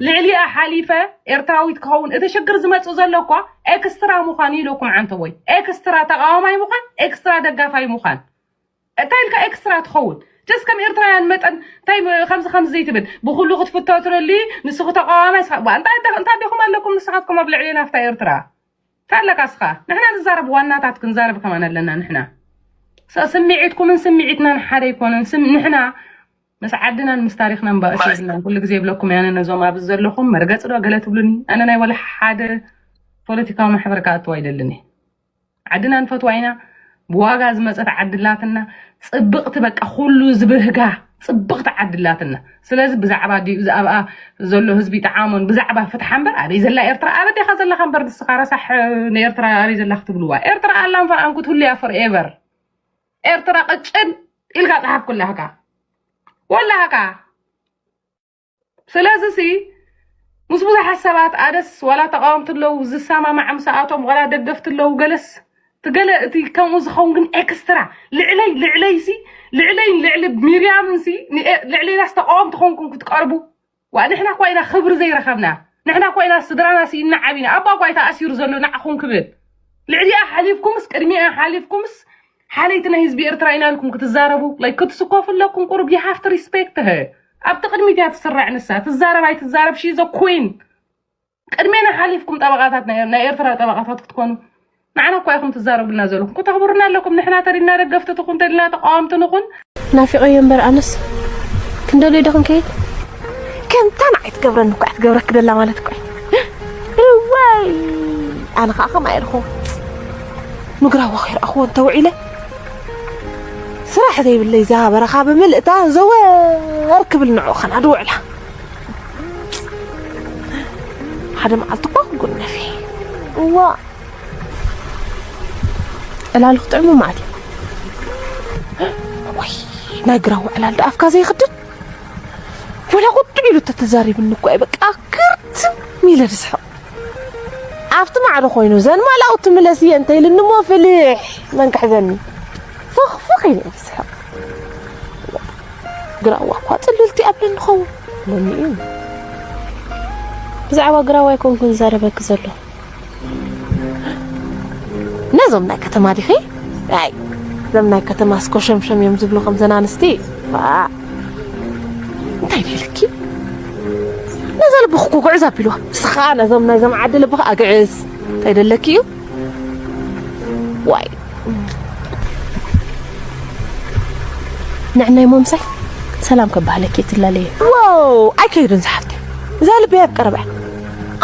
ልዕሊኣ ሓሊፈ ኤርትራዊት ክኸውን እቲ ሽግር ዝመፅእ ዘሎ እኳ ኤክስትራ ምዃን ኢለኩም ዓንተቦይ። ኤክስትራ ተቃዋማይ ምዃን፣ ኤክስትራ ደጋፋይ ምዃን እንታይ ኢልካ ኤክስትራ ትኸውን? ጀስ ከም ኤርትራውያን መጠን እንታይ ከምዚ ከምዚ ዘይትብል ብኩሉ ክትፍቶ ትደሊ። ንስኹ ተቃዋማይ ስኻ እንታይ እንታይ ዲኹም ኣለኩም ንስኻትኩም ኣብ ልዕሊ ናፍታ ኤርትራ ታለካ ስኻ ንሕና ንዛረብ ዋናታት ክንዛረብ ከማን ኣለና ንሕና። ስምዒትኩምን ስምዒትናን ሓደ ኣይኮነን። ንሕና ምስ ዓድናን ምስ ታሪኽናን ባእሲ የብልናን። ኩሉ ግዜ ይብለኩም ያነ ነዞም ኣብዚ ዘለኹም መርገፂ ዶ ገለ ትብሉኒ። ኣነ ናይ ወላ ሓደ ፖለቲካዊ ማሕበር ክኣትዋ ኣይደልን እየ። ዓድና ንፈትዋ ኢና። ብዋጋ ዝመፀት ዓድላትና ፅብቕቲ በቃ ኩሉ ዝብህጋ ፅብቕቲ ዓድላትና። ስለዚ ብዛዕባ ዲኡ ኣብኣ ዘሎ ህዝቢ ጠዓሞን ብዛዕባ ፍትሓ እምበር ኣበይ ዘላ ኤርትራ ኣበዴኻ ዘለኻ እምበር ንስኻ ረሳሕ ንኤርትራ ኣበይ ዘላ ክትብልዋ ኤርትራ ኣላን ፈኣን ክትህሉ እያ forever። ኤርትራ ቅጭን ኢልካ ፃሓፍ ኩላህካ ወላህካ ስለዚ ሲ ምስ ብዙሓት ሰባት ኣደስ ዋላ ተቃወምቲ ኣለዉ ዝሰማማዕ ምሳኣቶም ዋላ ደገፍቲ ኣለዉ ገለስ ትገለ እቲ ከምኡ ዝኸውን ግን ኤክስትራ ልዕለይ ልዕለይ ሲ ልዕለይን ልዕሊ ሚርያምን ሲ ልዕሌናስ ተቃወምቲ ኮንኩም ክትቀርቡ ዋ ንሕና እኳ ኢና ክብሪ ዘይረኸብና ንሕና እኳ ኢና ስድራና ስኢና ዓቢና ኣባ እኳ እዩ ተኣሲሩ ዘሎ ንዓኹም ክብል ልዕሊኣ ሓሊፍኩምስ ቅድሚኣ ሓሊፍኩምስ ሓለይቲ ናይ ህዝቢ ኤርትራ ኢና ኢልኩም ክትዛረቡ like ክትስኮፉ ኣለኩም ቁሩብ you have to respect her ኣብቲ ቅድሚት እያ ትስራዕ ንሳ ትዛረብ ኣይትዛረብ she is a queen ቅድሜና ሓሊፍኩም ጠበቃታት ናይ ናይ ኤርትራ ጠበቃታት ክትኮኑ ንዓና እኳ ኢኹም ትዛረቡልና ዘለኹም ከተኽብሩና ኣለኩም ንሕና ተሪና ደገፍቲ ትኹን ተሪና ተቃወምቲ ንኹን ናፊቐዮ እምበር ኣነስ ክንደልዮ ዶ ክንከይድ ከምታ ንዓይ ትገብረኒ እኳ ትገብረኪ ደላ ማለት እኳ እዋይ ኣነ ከዓ ከምኣ ኢልኹ ምግራዋ ከይረኣኽዎ እንተውዒለ ስራሕ ዘይብለይ እዛ በረኻ ብምልእታ ዘወር ክብል ንዑ ኸና ድውዕላ ሓደ መዓልቲ እኳ ክጉነፊ እዋ ዕላሉ ክጥዕሙ ማለት እዩ ወይ ናይ ግራዋ ዕላል ዶ ኣፍካ ዘይኽድን ወላ ቁጥዕ ኢሉ ተተዛሪብኒ እኮ እየ በቃ ክርትም ኢለ ዝስሕቕ ኣብቲ ማዕዶ ኮይኑ ዘን ማላው ትምለስ እየ እንተ ኢልኒ እሞ ፍልሕ መን ክሕዘኒ ፍኽፍኽ ኢለ ዝስሕቕ ግራዋ እኳ ፅልልቲ ኣብለኒ ኸውን ለኒ እዩ ብዛዕባ ግራዋ ኣይኮንኩን ዝዛረበኪ ዘሎ ነዞም ናይ ከተማ ዲኺ ኣይ እዞም ናይ ከተማ እስኮ ሸምሸም እዮም ዝብሉ ከምዘን ኣንስቲ እንታይ ደለኪ ነዛ ልብኺ እኮ ግዕዝ ኣቢልዋ ንስኻ ነዞም ናይዞም ዓዲ ልብኺ ኣግዕዝ እንታይ ደለኪ እዩ ዋይ ንዕናይ ሞምሳይ ሰላም ከባህለኪ ትላለየ ዋው ኣይከይድን ዝሓፍተ እዛ ልበይ ኣብ ቀረባ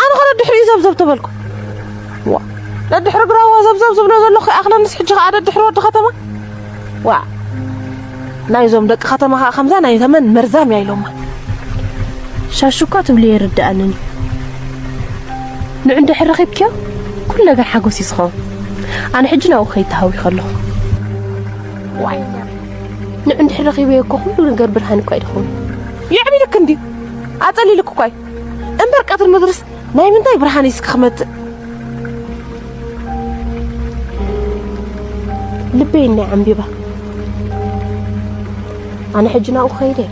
ኣነ ኸ ደድሕሪኡ ዘብዘብ ተበልኩ ዋ ደድሕሪ ግራዋ ዘብዘብ ዝብሎ ዘለኹ ይኣኽለንስ ሕጂ ኸዓ ደድሕሪ ወዲ ኸተማ ዋ ናይዞም ደቂ ኸተማ ኸዓ ከምዛ ናይ ተመን መርዛም እያ ኢሎማ ሻሹ እኳ ትብልዮ ይርድኣንን እዩ ንዑ እንድሕር ረኺብክዮ ኩሉ ነገር ሓጎስ እዩ ዝኸውን ኣነ ሕጂ ናብኡ ኸይድ ተሃዊኸ ኣለኹ ዋይ ንዑ እንድሕር ረኺበዮ እኮ ኩሉ ነገር ብርሃን እኳ እዩ ዝኸውን የዕቢልክ እንድዩ ኣፀሊልክ እኳ እዩ እምበር ቀትሪ ምድርስ ናይ ምንታይ ብርሃን እዩ እስኪ ክመፅእ ልበይ እኒ ዓምቢባ ኣነ ሕጂ ናብኡ ክኸይደ እየ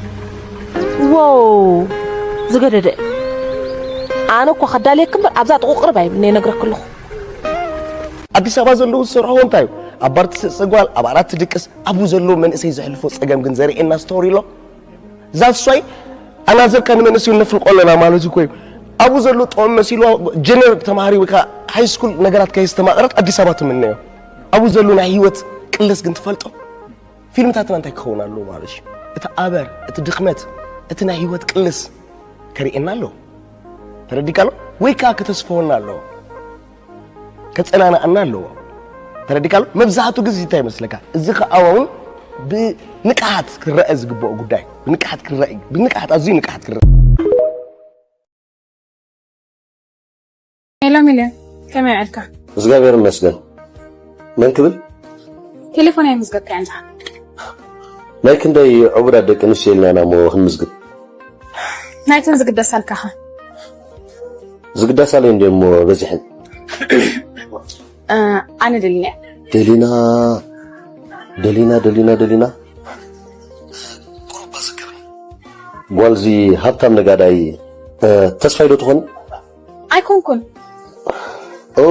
ዎው ዝገደደ ኣነ እኮ ከዳልየክ እምበር ኣብዛ ጥቑ ቅርብ ኣይብልኒ ነግረክ ኣለኹ ኣዲስ ኣበባ ዘለዉ ዝሰርሕዎ እንታይ እዩ ኣብ ባር ትስእስዕ ጓል ኣብ ዓራት ትድቅስ ኣብኡ ዘለዉ መንእሰይ ዘሕልፎ ፀገም ግን ዘርእየና ስቶሪ ኣሎ ዛትስ ዋይ ኣናዘርካ ንመንእሰዩ ነፍልቆ ኣለና ማለት እኮ እዩ ኣብኡ ዘሎ ጥዑም መሲልዋ ጀነር ተማሃሪ ወይ ከዓ ሃይ ስኩል ነገራት ከየስተማቐረት ኣዲስ ኣበባ ትምነዮ ኣብኡ ዘሎ ናይ ህይወት ቅልስ ግን ትፈልጦ ፊልምታትና እንታይ ክኸውን ኣለዎ ማለት እዩ እቲ ኣበር እቲ ድኽመት እቲ ናይ ህይወት ቅልስ ከርእየና ኣለዎ ተረዲካ ኣሎ ወይ ከዓ ከተስፈወና ኣለዎ ከፀናናኣና ኣለዎ ተረዲካ ኣሎ መብዛሕቱ ግዜ እንታይ ይመስለካ እዚ ከዓ እውን ብንቅሓት ክረአ ዝግበኦ ጉዳይ ብንቅሓት ክረአ ብንቅሓት ኣዝዩ ንቅሓት ክረአ ሄሎ ሚልዮን ከመይ ውዕልካ? እግዚኣብሔር ይመስገን። መን ክብል? ቴሌፎን ኣይምዝገብካያን ዲኻ? ናይ ክንደይ ዕቡዳት ደቂ ኣንስትዮ ኢልና ኢና እሞ ክንምዝግብ? ናይተን ዝግደሳልካ ኸ? ዝግደሳለይ እንድየ እሞ በዚሐን። እ፣ ኣነ ደሊና እየ። ደሊና፣ ደሊና፣ ደሊና፣ ደሊና። ጓልዚ ሃብታም ነጋዳይ፣ እ፣ ተስፋይ ዶ ትኾኒ? ኣይኮንኩን። ኦ፣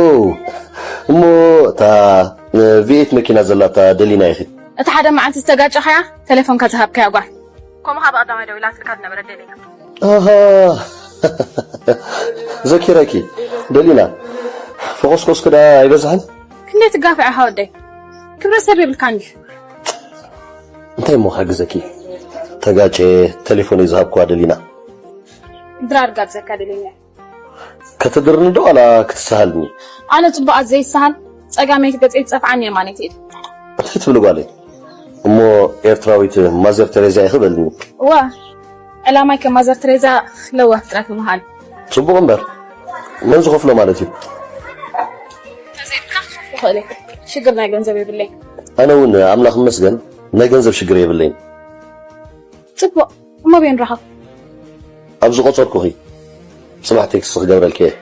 እሞ እታ፣ እ፣ ቪኤት መኪና ዘላታ ደሊና ኢኺ? እቲ ሓደ መዓልቲ ዝተጋጨኻያ ቴሌፎንካ ዝሃብካያ ጓል። ከምኡ ካብ ቀዳማይ ደዊላትልካ ዝነበረት ደሊና። ኣሃ፣ ዘኪረኪ። ደሊና፣ ፈኾስኮስኪ ደኣ ኣይበዝሐን? ክንደይ ትጋፍዕ ኢኻ ወደይ? ክብረ ሰብ የብልካን ድዩ? እንታይ እሞ ክሕግዘኪ? ተጋጨ፣ ቴሌፎነይ ዝሃብክዋ ደሊና። ድራር ጋብዘካ ደሊና። ከተድርኒ ዶ ዋላ ክትሰሃልኒ? ኣነ ጽቡቓት ዘይሰሃል፣ ጸጋመይቲ ገጸይ ትጸፍዓኒ የማነይቲ ኢድ። እንታይ ትብሊ ጓለይ? እሞ ኤርትራዊት ማዘር ተሬዛ ኢኺ በልኒ። እዋ፣ ዕላማይ ከም ማዘር ተሬዛ ለዋህ ጥራሕ ምዃን። ጽቡቕ እምበር፣ መን ዝኸፍሎ ማለት እዩ? ተዘይብካ ክኸፍሎ ይኽእል እየ። ሽግር ናይ ገንዘብ የብለይ። ኣነ እውን ኣምላኽ ይመስገን ናይ ገንዘብ ሽግር የብለይን። ጽቡቕ፣ እሞ ኣበይ ንራኸብ? ኣብ ዝቖጸርኩኺ ጽባሕ ቴክስት ክገብረልኪ እየ።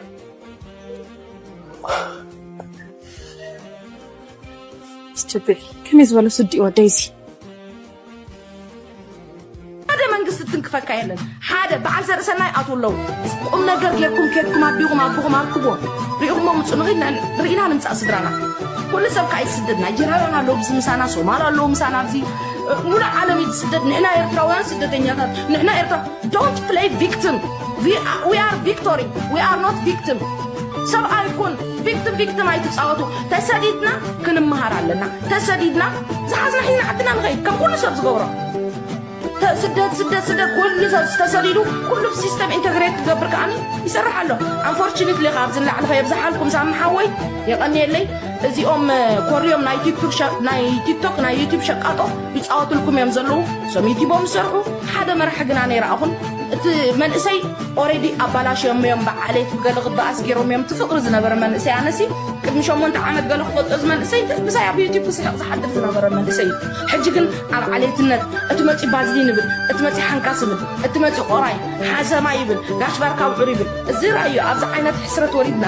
ስትፒድ፣ ከመይ ዝበለ ስዲ እዩ ወደይ እዚ። ሓደ መንግስቲ ትንክፈካ የለን። ሓደ በዓል ዘርእሰናይ ኣትዉ ኣለዉ። ቁም ነገር ጌርኩም ኬድኩም ኣዲኹም ኣቦኹም ኣርክቦ። ሪኢኹሞ ምጹ ንኺድ ን-፣ ርኢና ንምጻእ ስድራና። ኩሉ ሰብ ከኣ ይስደድ። ናይጀርያውያን ኣለዉ ብዚ ምሳና፣ ሶማል ኣለዉ ምሳና ኣብዚ። ሙሉእ ዓለም እዩ ዝስደድ። ንሕና ኤርትራውያን ስደተኛታት። ንሕና ኤርትራ፣ don't play victim. We are, we are victory. We are not victim. ሰብኣይ ኩን። ቪክቲም፣ ቪክቲም ኣይትጻወቱ። ተሰዲድና ክንመሃር ኣለና። ተሰዲድና ዝሓዝና ሒዝና ዓድና ንኸይድ። ከም ኩሉ ሰብ ዝገብሮ። ተ-፣ ስደት፣ ስደት፣ ስደት። ኩሉ ሰብ ተሰዲዱ፣ ኩሉ ሲስተም ኢንተግሬት ክገብር ከኣኒ ይሰርሕ ኣሎ። ኣንፎርቹኔትሊ፣ ካብ ዝላዕሊ ከየብዝሓልኩም ሳሚ ሓወይ፣ የቐንየለይ። እዚኦም፣ እ፣ ኮርዮም ናይ ቲክቶክ ሸ-፣ ናይ ቲክቶክ፣ ናይ ዩቲዩብ ሸቃጦ ይጻወትልኩም እዮም ዘለዉ። እሶም ዩቲዩቦም ዝሰርሑ፣ ሓደ መራሒ ግና ነይረኣኹን። እቲ መንእሰይ ኦሬዲ ኣባላሽዮም እዮም፣ ብዓሌት ብገለ ክበኣስ ገይሮም እዮም። እቲ ፍቕሪ ዝነበረ መንእሰይ ኣነሲ፣ ቅድሚ ሸሞንተ ዓመት ገለ ክፈልጦ እዚ መንእሰይ፣ ብሳይ ኣብ ዩቲዩብ ክስሕቕ ዝሓድር ዝነበረ መንእሰይ እዩ። ሕጂ ግን ኣብ ዓሌትነት፣ እቲ መጺ ባዝሊን ይብል፣ እቲ መጺ ሓንካስ ይብል፣ እቲ መጺ ቆራይ፣ ሓሰማ ይብል፣ ጋሽ ባርካ ውዑር ይብል። እዚ ራእዩ ኣብዚ ዓይነት ሕስረት ወሪድና፣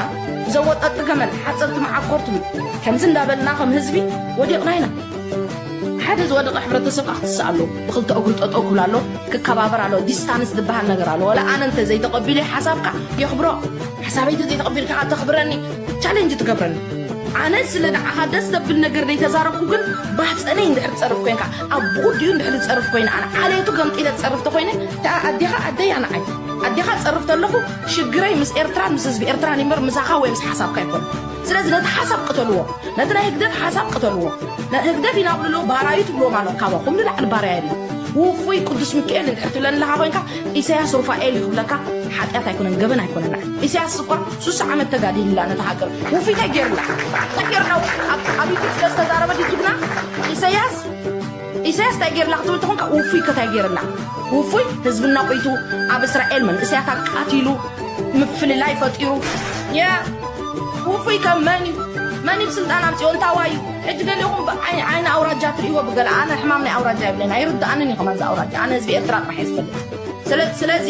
ዘወጠጥ ገመል፣ ሓጸርቲ መዓኮር ትብል። ከምዚ እንዳበልና ከም ህዝቢ ወዲቕና ኢና። ሓደ ዝወደቐ ሕብረተሰብ ከኣ ክትስእ ኣለዎ። ብኽልተ እግሩ ጠጠው ክብል ኣለዎ፣ ክከባበር ኣለዎ። ዲስታንስ ዝበሃል ነገር ኣለዎ። ዋላ ኣነ እንተ ዘይተቐቢለ ሓሳብካ የኽብሮ። ሓሳበይ እንተ ዘይተቐቢልካ ከኣ ተኽብረኒ፣ ቻሌንጅ ትገብረኒ። ኣነ ስለ ንዓኻ ደስ ዘብል ነገር ዘይተዛረብኩ ግን ባሕጸነይ እንድሕር ትጸርፍ ኮይንካ፣ ኣቦኡ ድዩ እንድሕር ዝጸርፍ ኮይነ፣ ኣነ ዓሌቱ ገምጢለ ዝጸርፍ ተኾይነ፣ እታ ኣዴኻ ኣደይ ኣነ ዓይ። ኣዴኻ ጸርፍ ተለኹ ሽግረይ ምስ ኤርትራን ምስ ህዝቢ ኤርትራን ይምበር ምሳኻ ወይ ምስ ሓሳብካ ኣይኮነ። ስለዚ ነቲ ሓሳብ ቅተልዎ። ነቲ ናይ ህግደፍ ሓሳብ ቅተልዎ። ነ-፣ ህግደፍ ይናብልሉ ባህራዊ ትብልዎም ኣሎ። ካባኹም ንላዕሊ ባርያ የለን። ውፉይ ቅዱስ ሚካኤል እንድሕር ትብለኒ ኣለኻ ኮይንካ፣ ኢሳያስ ሩፋኤል እዩ ክብለካ ሓጢኣት ኣይኮነን፣ ገበን ኣይኮነን። ንዓይ ኢሳያስ እኳ ሱሳ ዓመት ተጋዲልላ ነታ ሃገር። ውፉይ እንታይ ገይርላ? እንታይ ገይርላ? ኣብ፣ ኣብ ዩቱብ ስለ ዝተዛረበ ድዩ ጅግና? ኢሳያስ፣ ኢሳያስ እንታይ ገይርላ ክትብል ተኾንካ፣ ውፉይ ከ እንታይ ገይርላ? ውፉይ ህዝብና ቆይቱ፣ ኣብ እስራኤል መንእሰያት ኣቃቲሉ፣ ምፍልላይ ፈጢሩ። ያ፣ ውፉይ ከ መን እዩ? መን እዩ ስልጣን ኣምጺኦ? እንታዋይ እዩ? ሕጂ ገሊኹም ብዓይ-፣ ዓይኒ ኣውራጃ ትርእይዎ ብገለ፣ ኣነ ሕማም ናይ ኣውራጃ የብለይን፣ ኣይርድኣንን እዩ ከማን እዚ ኣውራጃ። ኣነ ህዝቢ ኤርትራ ጥራሕ እየ ዝፈልጥ። ስለ-፣ ስለዚ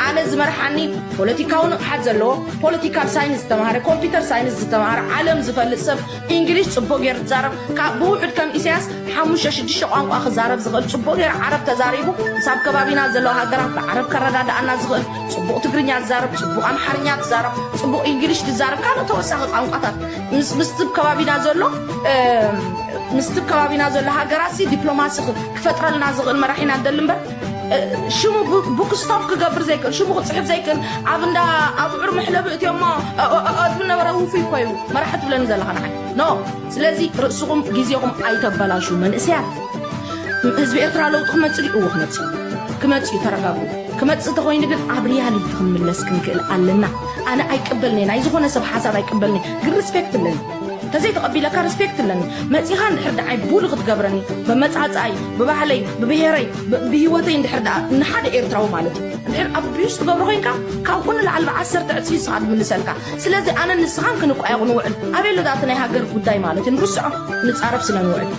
ኣነ ዝመርሓኒ ፖለቲካዊ ንቕሓት ዘለዎ፣ ፖለቲካል ሳይንስ ዝተማሃረ፣ ኮምፒውተር ሳይንስ ዝተማሃረ፣ ዓለም ዝፈልጥ ሰብ፣ ኢንግሊሽ ጽቡቕ ገይሩ ዝዛረብ፣ ካብ ብውሑድ ከም ኢሳያስ ሓሙሽተ ሽዱሽተ ቋንቋ ክዛረብ ዝኽእል፣ ጽቡቕ ገይሩ ዓረብ ተዛሪቡ፣ ምስ ኣብ ከባቢና ዘለዋ ሃገራት ብዓረብ ከረዳድኣና ዝኽእል፣ ጽቡቕ ትግርኛ ዝዛረብ፣ ጽቡቕ ኣምሓርኛ ትዛረብ፣ ጽቡቕ ኢንግሊሽ ትዛረብ፣ ካልእ ተወሳኺ ቋንቋታት ምስ፣ ምስቲ ኣብ ከባቢና ዘሎ፣ እ፣ ምስቲ ኣብ ከባቢና ዘሎ ሃገራትሲ ዲፕሎማሲ ክ-፣ ክፈጥረልና ዝኽእል መራሒ ኢና ንደሊ እምበር፣ እ፣ ሽሙ ቡ-፣ ቡክ ስቶፕ ክገብር ዘይክእል፣ ሽሙ ክጽሕፍ ዘይክእል፣ ኣብ እንዳ ኣብዑር መሕለቢ እትዮሞ፣ እ፣ እ፣ እ፣ ዝብል ነበረ። ውፉይ እኮ እዩ መራሒ ትብለኒ ዘለኻ ንዓይ። ኖ። ስለዚ ርእስኹም ግዜኹም ኣይተበላሹ መንእሰያት። ህዝቢ ኤርትራ ለውጢ ክመጽእ ድዩ? እወ ክመጽእ። ክመጽእ እዩ፣ ተረጋግኡ። ክመጽእ ተኾይኑ ግን ኣብ ሪያሊቲ ክንምለስ ክንክእል ኣለና። ኣነ ኣይቅበልን'የ፣ ናይ ዝኾነ ሰብ ሓሳብ ኣይቅበልን'የ፣ ግን ሪስፔክት ኣለኒ። ተዘይተቐቢለካ ሪስፔክት ኣለኒ። መጺኻ እንድሕር ደዓይ ቡሊ ክትገብረኒ፣ ብመጻጻይ፣ ብባህለይ፣ ብብሄረይ፣ ብ- ብህይወተይ እንድሕር ደኣ ንሓደ ኤርትራዊ ማለት እዩ። እንድሕር ኣቢዩስ ትገብሮ ኮይንካ፣ ካብኡ ንላዕሊ ብዓሰርተ ዕጽፊ ንስኻ ትምልሰልካ። ስለዚ ኣነ ንስኻን ክንቋየቑ ንውዕል። ኣበይ ኣሎ ደኣ እቲ ናይ ሃገር ጉዳይ ማለት እዩ? ንርስዖ፣ ንጻረፍ ስለ ንውዕል።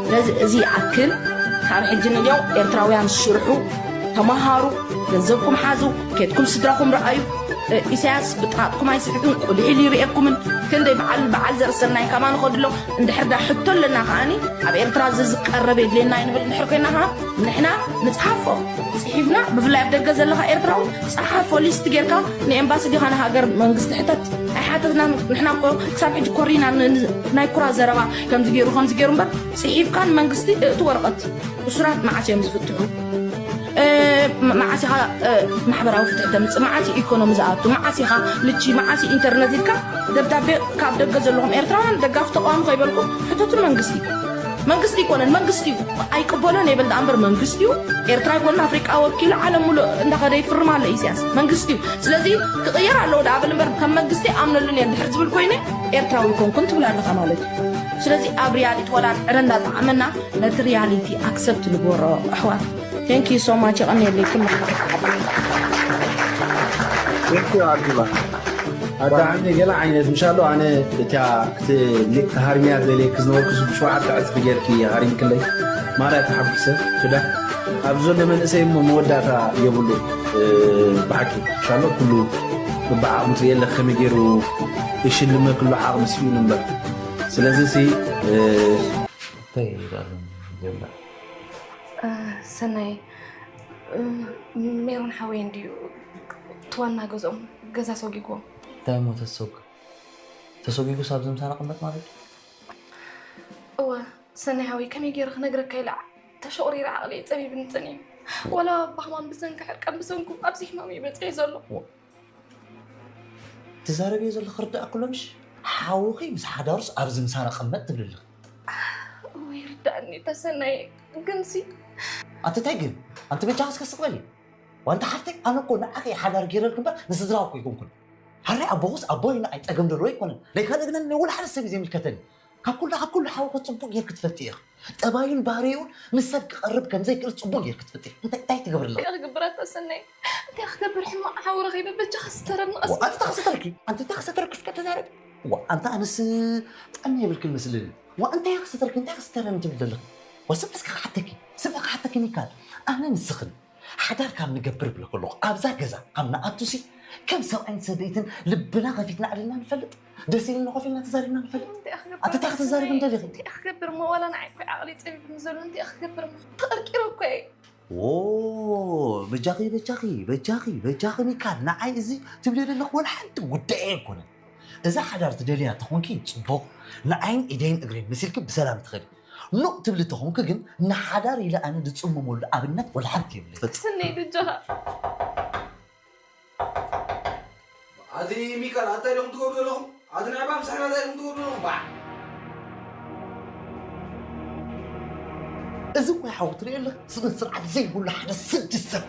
ስለዚ እዚ ይኣክል። ካብ ሕጂ ንልዮ ኤርትራውያን ስርሑ፣ ተመሃሩ፣ ገንዘብኩም ሓዙ፣ ኬድኩም ስድራኹም ረኣዩ። እ፣ ኢሳያስ ብጥቓጥኩም ኣይስሕትን፣ ቁልዒ ኢሉ ይርእየኩምን። ክንደይ በዓል፣ በዓል ዘርእሰናይ ከማን ንኸድሎ። እንድሕር ዳ ሕቶ ኣለና ከኣኒ፣ ኣብ ኤርትራ እዚ ዝቀረብ የድልየና እዩ ንብል እንድሕር ኮይና ከኣ፣ ንሕና ንጽሓፎ። ጽሒፍና፣ ብፍላይ ኣብ ደገ ዘለኻ ኤርትራዊ፣ ጸሓፎ ሊስት ጌርካ ንኤምባሲ ዲኻ ንሃገር መንግስቲ ሕተት። ኣይሓተትናን። ንሕና እኮ ክሳብ ሕጂ ኮሪና ን-፣ ን-፣ ናይ ኩራ ዘረባ ከምዚ ገይሩ፣ ከምዚ ገይሩ እምበር፣ ጽሒፍካ ንመንግስቲ እእቲ ወረቐት። እሱራት መዓስ እዮም ዝፍትሑ? እ፣ መ-፣ መዓስ ኢኻ፣ እ፣ ማሕበራዊ ፍትሒ ተምጽእ? መዓስ እዩ ኢኮኖሚ ዝኣቱ? መዓስ ኢኻ ልቺ? መዓስ እዩ ኢንተርነት ኢልካ ደብዳቤ ካብ ደገ ዘለኹም ኤርትራውያን ደጋፊ ተቃዋሚ ከይበልኩ ሕተቱ ንመንግስቲ። መንግስቲ ይኮነን፣ መንግስቲ እዩ። ኣይቅበሎን ይብል ደኣ እምበር መንግስቲ እዩ። ኤርትራ ይኮነን ኣፍሪቃ ወኪሉ ዓለም ሙሉእ እንዳኸደ ይፍርም ኣሎ ኢሳያስ። መንግስቲ እዩ። ስለዚ ክቕየር ኣለዎ ደኣ ብል እምበር ከም መንግስቲ ኣምነሉን እየ እንድሕር ዝብል ኮይነ ኤርትራዊ ይኮንኩን ትብል ኣለኻ ማለት እዩ። ስለዚ ኣብ ሪያሊቲ ወላ ዕረ እንዳጠዓመና ነቲ ሪያሊቲ ኣክሰፕት ንግበሮ ኣሕዋት። Thank you so much። የቐንየለይ ኩሉ። Thank you ኣርቲባ። ኣዳዕኒ ገለ ዓይነት ምሻሎ ኣነ እቲያ ክትልቅ ሃርሚያ ደልየ ክዝነበርኩ ብሸውዓተ ዕጽፊ ጌርኪ ሃሪምክለይ ማርያ ተሓጒሰ ክዳ ኣብ ዘሎ መንእሰይ እሞ መወዳእታ የብሉ። ብሓቂ ምሻሎ ኩሉ ብዓቕሚ ትርእየ ኣለክ ከመይ ገይሩ ይሽልመክ ኣሎ ዓቕሚ ስኢኑ እምበር ስለዚ ሲ እንታይ ይላሉ? ሰናይ፣ ሜሮን ሓወይ እንድዩ እቲ ዋና ገዝኦም ገዛ ሰጒግዎም። እንታይ እሞ ተሰጉ ተሰጒጉስ ኣብዚ ምሳና ቅመጥ ማለት እዩ? እወ ሰናይ ሓወይ፣ ከመይ ገይረ ክነግረካ ኢለ ተሸቑሪረ ዓቕለይ ጸቢብኒ ጸኒሑ። ዋላ ብሕማም ብሰንኪ ሕርቃን ብሰንኩም ኣብዚ ሕማም እዩ በጺሑ ዘሎ። ትዛረብዮ ዘለኺ ክርድኣኪ ኣሎ ምሽ? ሓውኺ ምስ ሓዳሩስ ኣብዚ ምሳና ቅመጥ ትብሊ ኣለኺ። እወ ይርድኣኒ ተሰናይ፣ ግንሲ። ኣንቲ እንታይ ግን? ኣንቲ በጃኺ እስከ ስቕ በሊ። ዋንታ ሓፍተይ ኣነ እኮ ንዓኺ እየ ሓዳር ገይረልኪ እምበር ንስድራኺ እኮ ኣይኮንኩን። ሃረይ ኣቦኺስ ኣቦይ ንዓይ ጸገም ዘለዎ ኣይኮነን። ናይ ካልእ ግን ኣነ ወላ ሓደ ሰብ እዩ ዘይምልከተኒ። ካብ ኩሉ ካብ ኩሉ ሓውኺ ጽቡቕ ጌርኪ ትፈልጢ ኢኺ። ጠባዩን ባህሪኡን ምስ ሰብ ክቐርብ ከም ዘይክእል ጽቡቕ ጌርኪ ትፈልጢ ኢኺ። እንታይ እንታይ ትገብሪ ኣለኺ? እንታይ ክገብር ኣታ ሰናይ? እንታይ ክገብር ሕማቕ ሓው ረኺበ በጃኻ ስተረኒ ቀስ። ኣንቲ እንታይ ክሰተርኪ? ኣንቲ እንታይ ክሰተርኪ እስከ ተዛረቢ። ዋ ኣንታ ኣነስ ጠሚ የብልክን መስልኒ። ዋ እንታይ ክሰተርኪ እንታይ ክሰተረኒ ትብል ዘለኺ? ዋ ስምዒ እስከ ክሓተኪ ስምዒ ክሓተኪ ሚካል ኣነ ንስኽን ሓዳር ካብ ንገብር ብለ ከለኹ ኣብዛ ገዛ ካብ ንኣቱሲ ከም ሰብኣይን ሰበይትን ልብና ከፊትና ዕሊልና ንፈልጥ ደስ ኢልና ኮፍ ኢልና ተዛሪብና ንፈልጥ ኣቲ እንታይ ክትዛረብ እንደሊኺ እንታይ ክገብር እሞ ዋላ ንዓይ እኮ ዓቕሊ ፀቢብኒ ዘሎ እንታይ ክገብር እሞ ተቐርቂረ እኮ እየ ዎ በጃኺ በጃኺ በጃኺ በጃኺ ሚካል ንዓይ እዚ ትብልዮ ዘለኹ ወላ ሓንቲ ጉዳይ ኣይኮነን እዛ ሓዳር ትደልያ ተኾንኪ ፅቡቕ ንዓይን ኢደይን እግረይን መሲልኪ ብሰላም ትኸዲ ኑቕ ትብሊ ተኾንኪ ግን ንሓዳር ኢለ ኣነ ዝፅመመሉ ኣብነት ወላ ሓንቲ የብለይ። ስነይ በጃኻ። ኣቲ ሚካል ኣታይ ዶም ትገብሩ ዘለኹም ኣቲ ንዕባ ምሳሕና ታይ ዶም ትገብሩ ዘለኹም ባዕ። እዚ እኮ ሓው ትሪኦ ኣለኽ ስነ ስርዓት ዘይብሉ ሓደ ስድስት ሰብ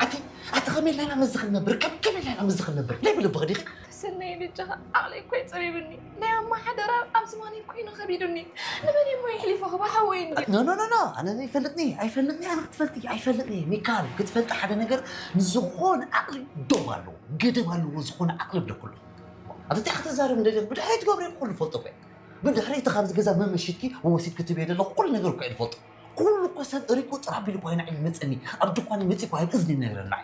ኣቲ ኣቲ ከመይ ኢልና ኢና መዚ ክንነብር ከም ከመይ ኢልና ኢና መዚ ክንነብር ናይ ብልብኺ ዲኺ ተሰነይ በጃኻ ዓቕለይ እኮ እዩ ጸቢብኒ ናይ ኣማ ሓደራ ኣብ ዝማነይ ኮይኑ ከቢዱኒ ንመን እሞ የሕሊፈ ክባ ሓወይ እንዲ No no no no ኣነ ኣይፈልጥኒ ኣይፈልጥኒ ኣነ ክትፈልጢ ኣይፈልጥኒ ሚካል ክትፈልጢ ሓደ ነገር ንዝኾነ ዓቕሊ ዶብ ኣለዎ ገደብ ኣለዎ ዝኾነ ዓቕሊ ብለኩ ኣለኹ ኣቲ እንታይ ከተዛርብ እንደለ ብድሕረይ ትገብረ ኩሉ ፈልጦ እኮ ብድሕረይ እቲ ካብዚ ገዛ መመሽትኪ ወሲድኪ ትብየ ዘለኹ ኩሉ ነገር እኮ እየ ዝፈልጦ ኩሉ እኮ ሰብ ሪቁ ጥራ ቢሉ እኮ ይናዕ ይመፀኒ ኣብ ድኳን ይመፅ እኮ ኣብ እዝኒ ይነግረና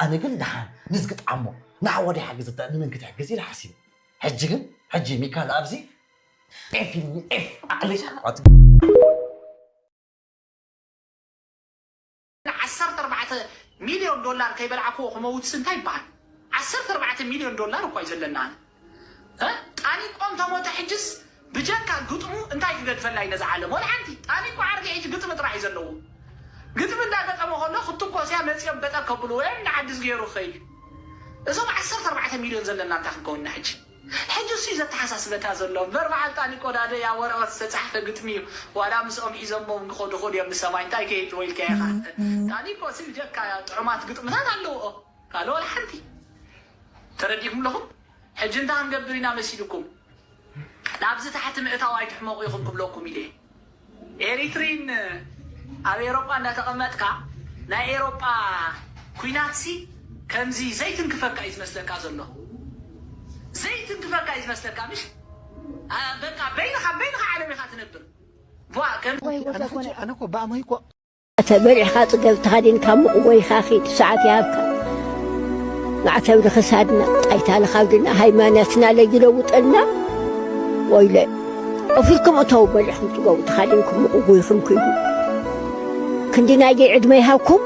ኣነ ግን ደሓን ንዝግጣሞ ንሓወደይ ሓግዝ እታ ንመን ክትሕግዝ ኢለ ሓሲበ ሕጂ ግን ሕጂ ሚካል ኣብዚ ኤፍ ኢልኒ ኤፍ ኣዕሊ ዓሰርተ ኣርባዕተ ሚልዮን ዶላር ከይበላዕክዎ ክመውትስ እንታይ ይበሃል ዓሰርተ ኣርባዕተ ሚልዮን ዶላር እኳ እዩ ዘለና ኣነ እ ጣኒቆ እንተሞተ ሕጅስ ብጀካ ግጥሙ እንታይ ክገድፈላ እዩ ነዛ ዓለም ወላ ሓንቲ ጣኒቆ ዓርኪ ሕጂ ግጥሚ ጥራሕ እዩ ዘለዎ ግጥሚ እንዳገጠመ ከሎ ክትኮስያ መፅኦም በጠ ከብሉ ወይም ንዓዲ ዝገይሩ ክኸይድ እዩ እዞም ዓሰርተ ኣርባዕተ ሚልዮን ዘለና እንታይ ክንከውን ኢና ሕጂ ሕጂ እሱ እዩ ዘተሓሳስበካ ዘሎ እምበር በዓል ጣኒቆ ዳደ ያ ወረቐት ዝተፃሕፈ ግጥሚ እዩ ዋላ ምስኦም ሒዞሞም ንኸዱ ኹድ እዮም ንሰማይ እንታይ ከይድ ወይልካ ኢኻ ጣኒቆ ሲ ብጀካ ጥዑማት ግጥምታት ኣለዎ ካልእ ወላ ሓንቲ ተረዲእኩም ኣለኹም ሕጂ እንታይ ክንገብር ኢና መሲልኩም ናብዚ ታሕቲ ምእታው ኣይትሕመቑ ኢኹም ክብለኩም ኢለ። ኤሪትሪን ኣብ ኤሮጳ እንዳተቐመጥካ ናይ ኤሮጳ ኩናትሲ ከምዚ ዘይትንክፈካ እዩ ዝመስለካ ዘሎ። ዘይትንክፈካ እዩ ዝመስለካ ምሽ? በቃ በይንኻ በይንኻ ዓለም ኢኻ ትነብር። ቧ ከም ኣነ እኮ ብኣመይ እኮ ተበሊዕኻ ጽገብ ተኸዲንካ ምቕወይኻ ኺድ ሰዓት ይሃብካ። ማዕተብ ንኽሳድና ጣይታ ንኻብድና ሃይማኖትና ለይለውጠልና። ወይለ፣ ኦፊልኩም እተው በሊዕኹም ጽገቡ ተኸዲንኩም ምቕጉይኹም ኪዱ። ክንዲ ናይገይ ዕድመ ይሃብኩም።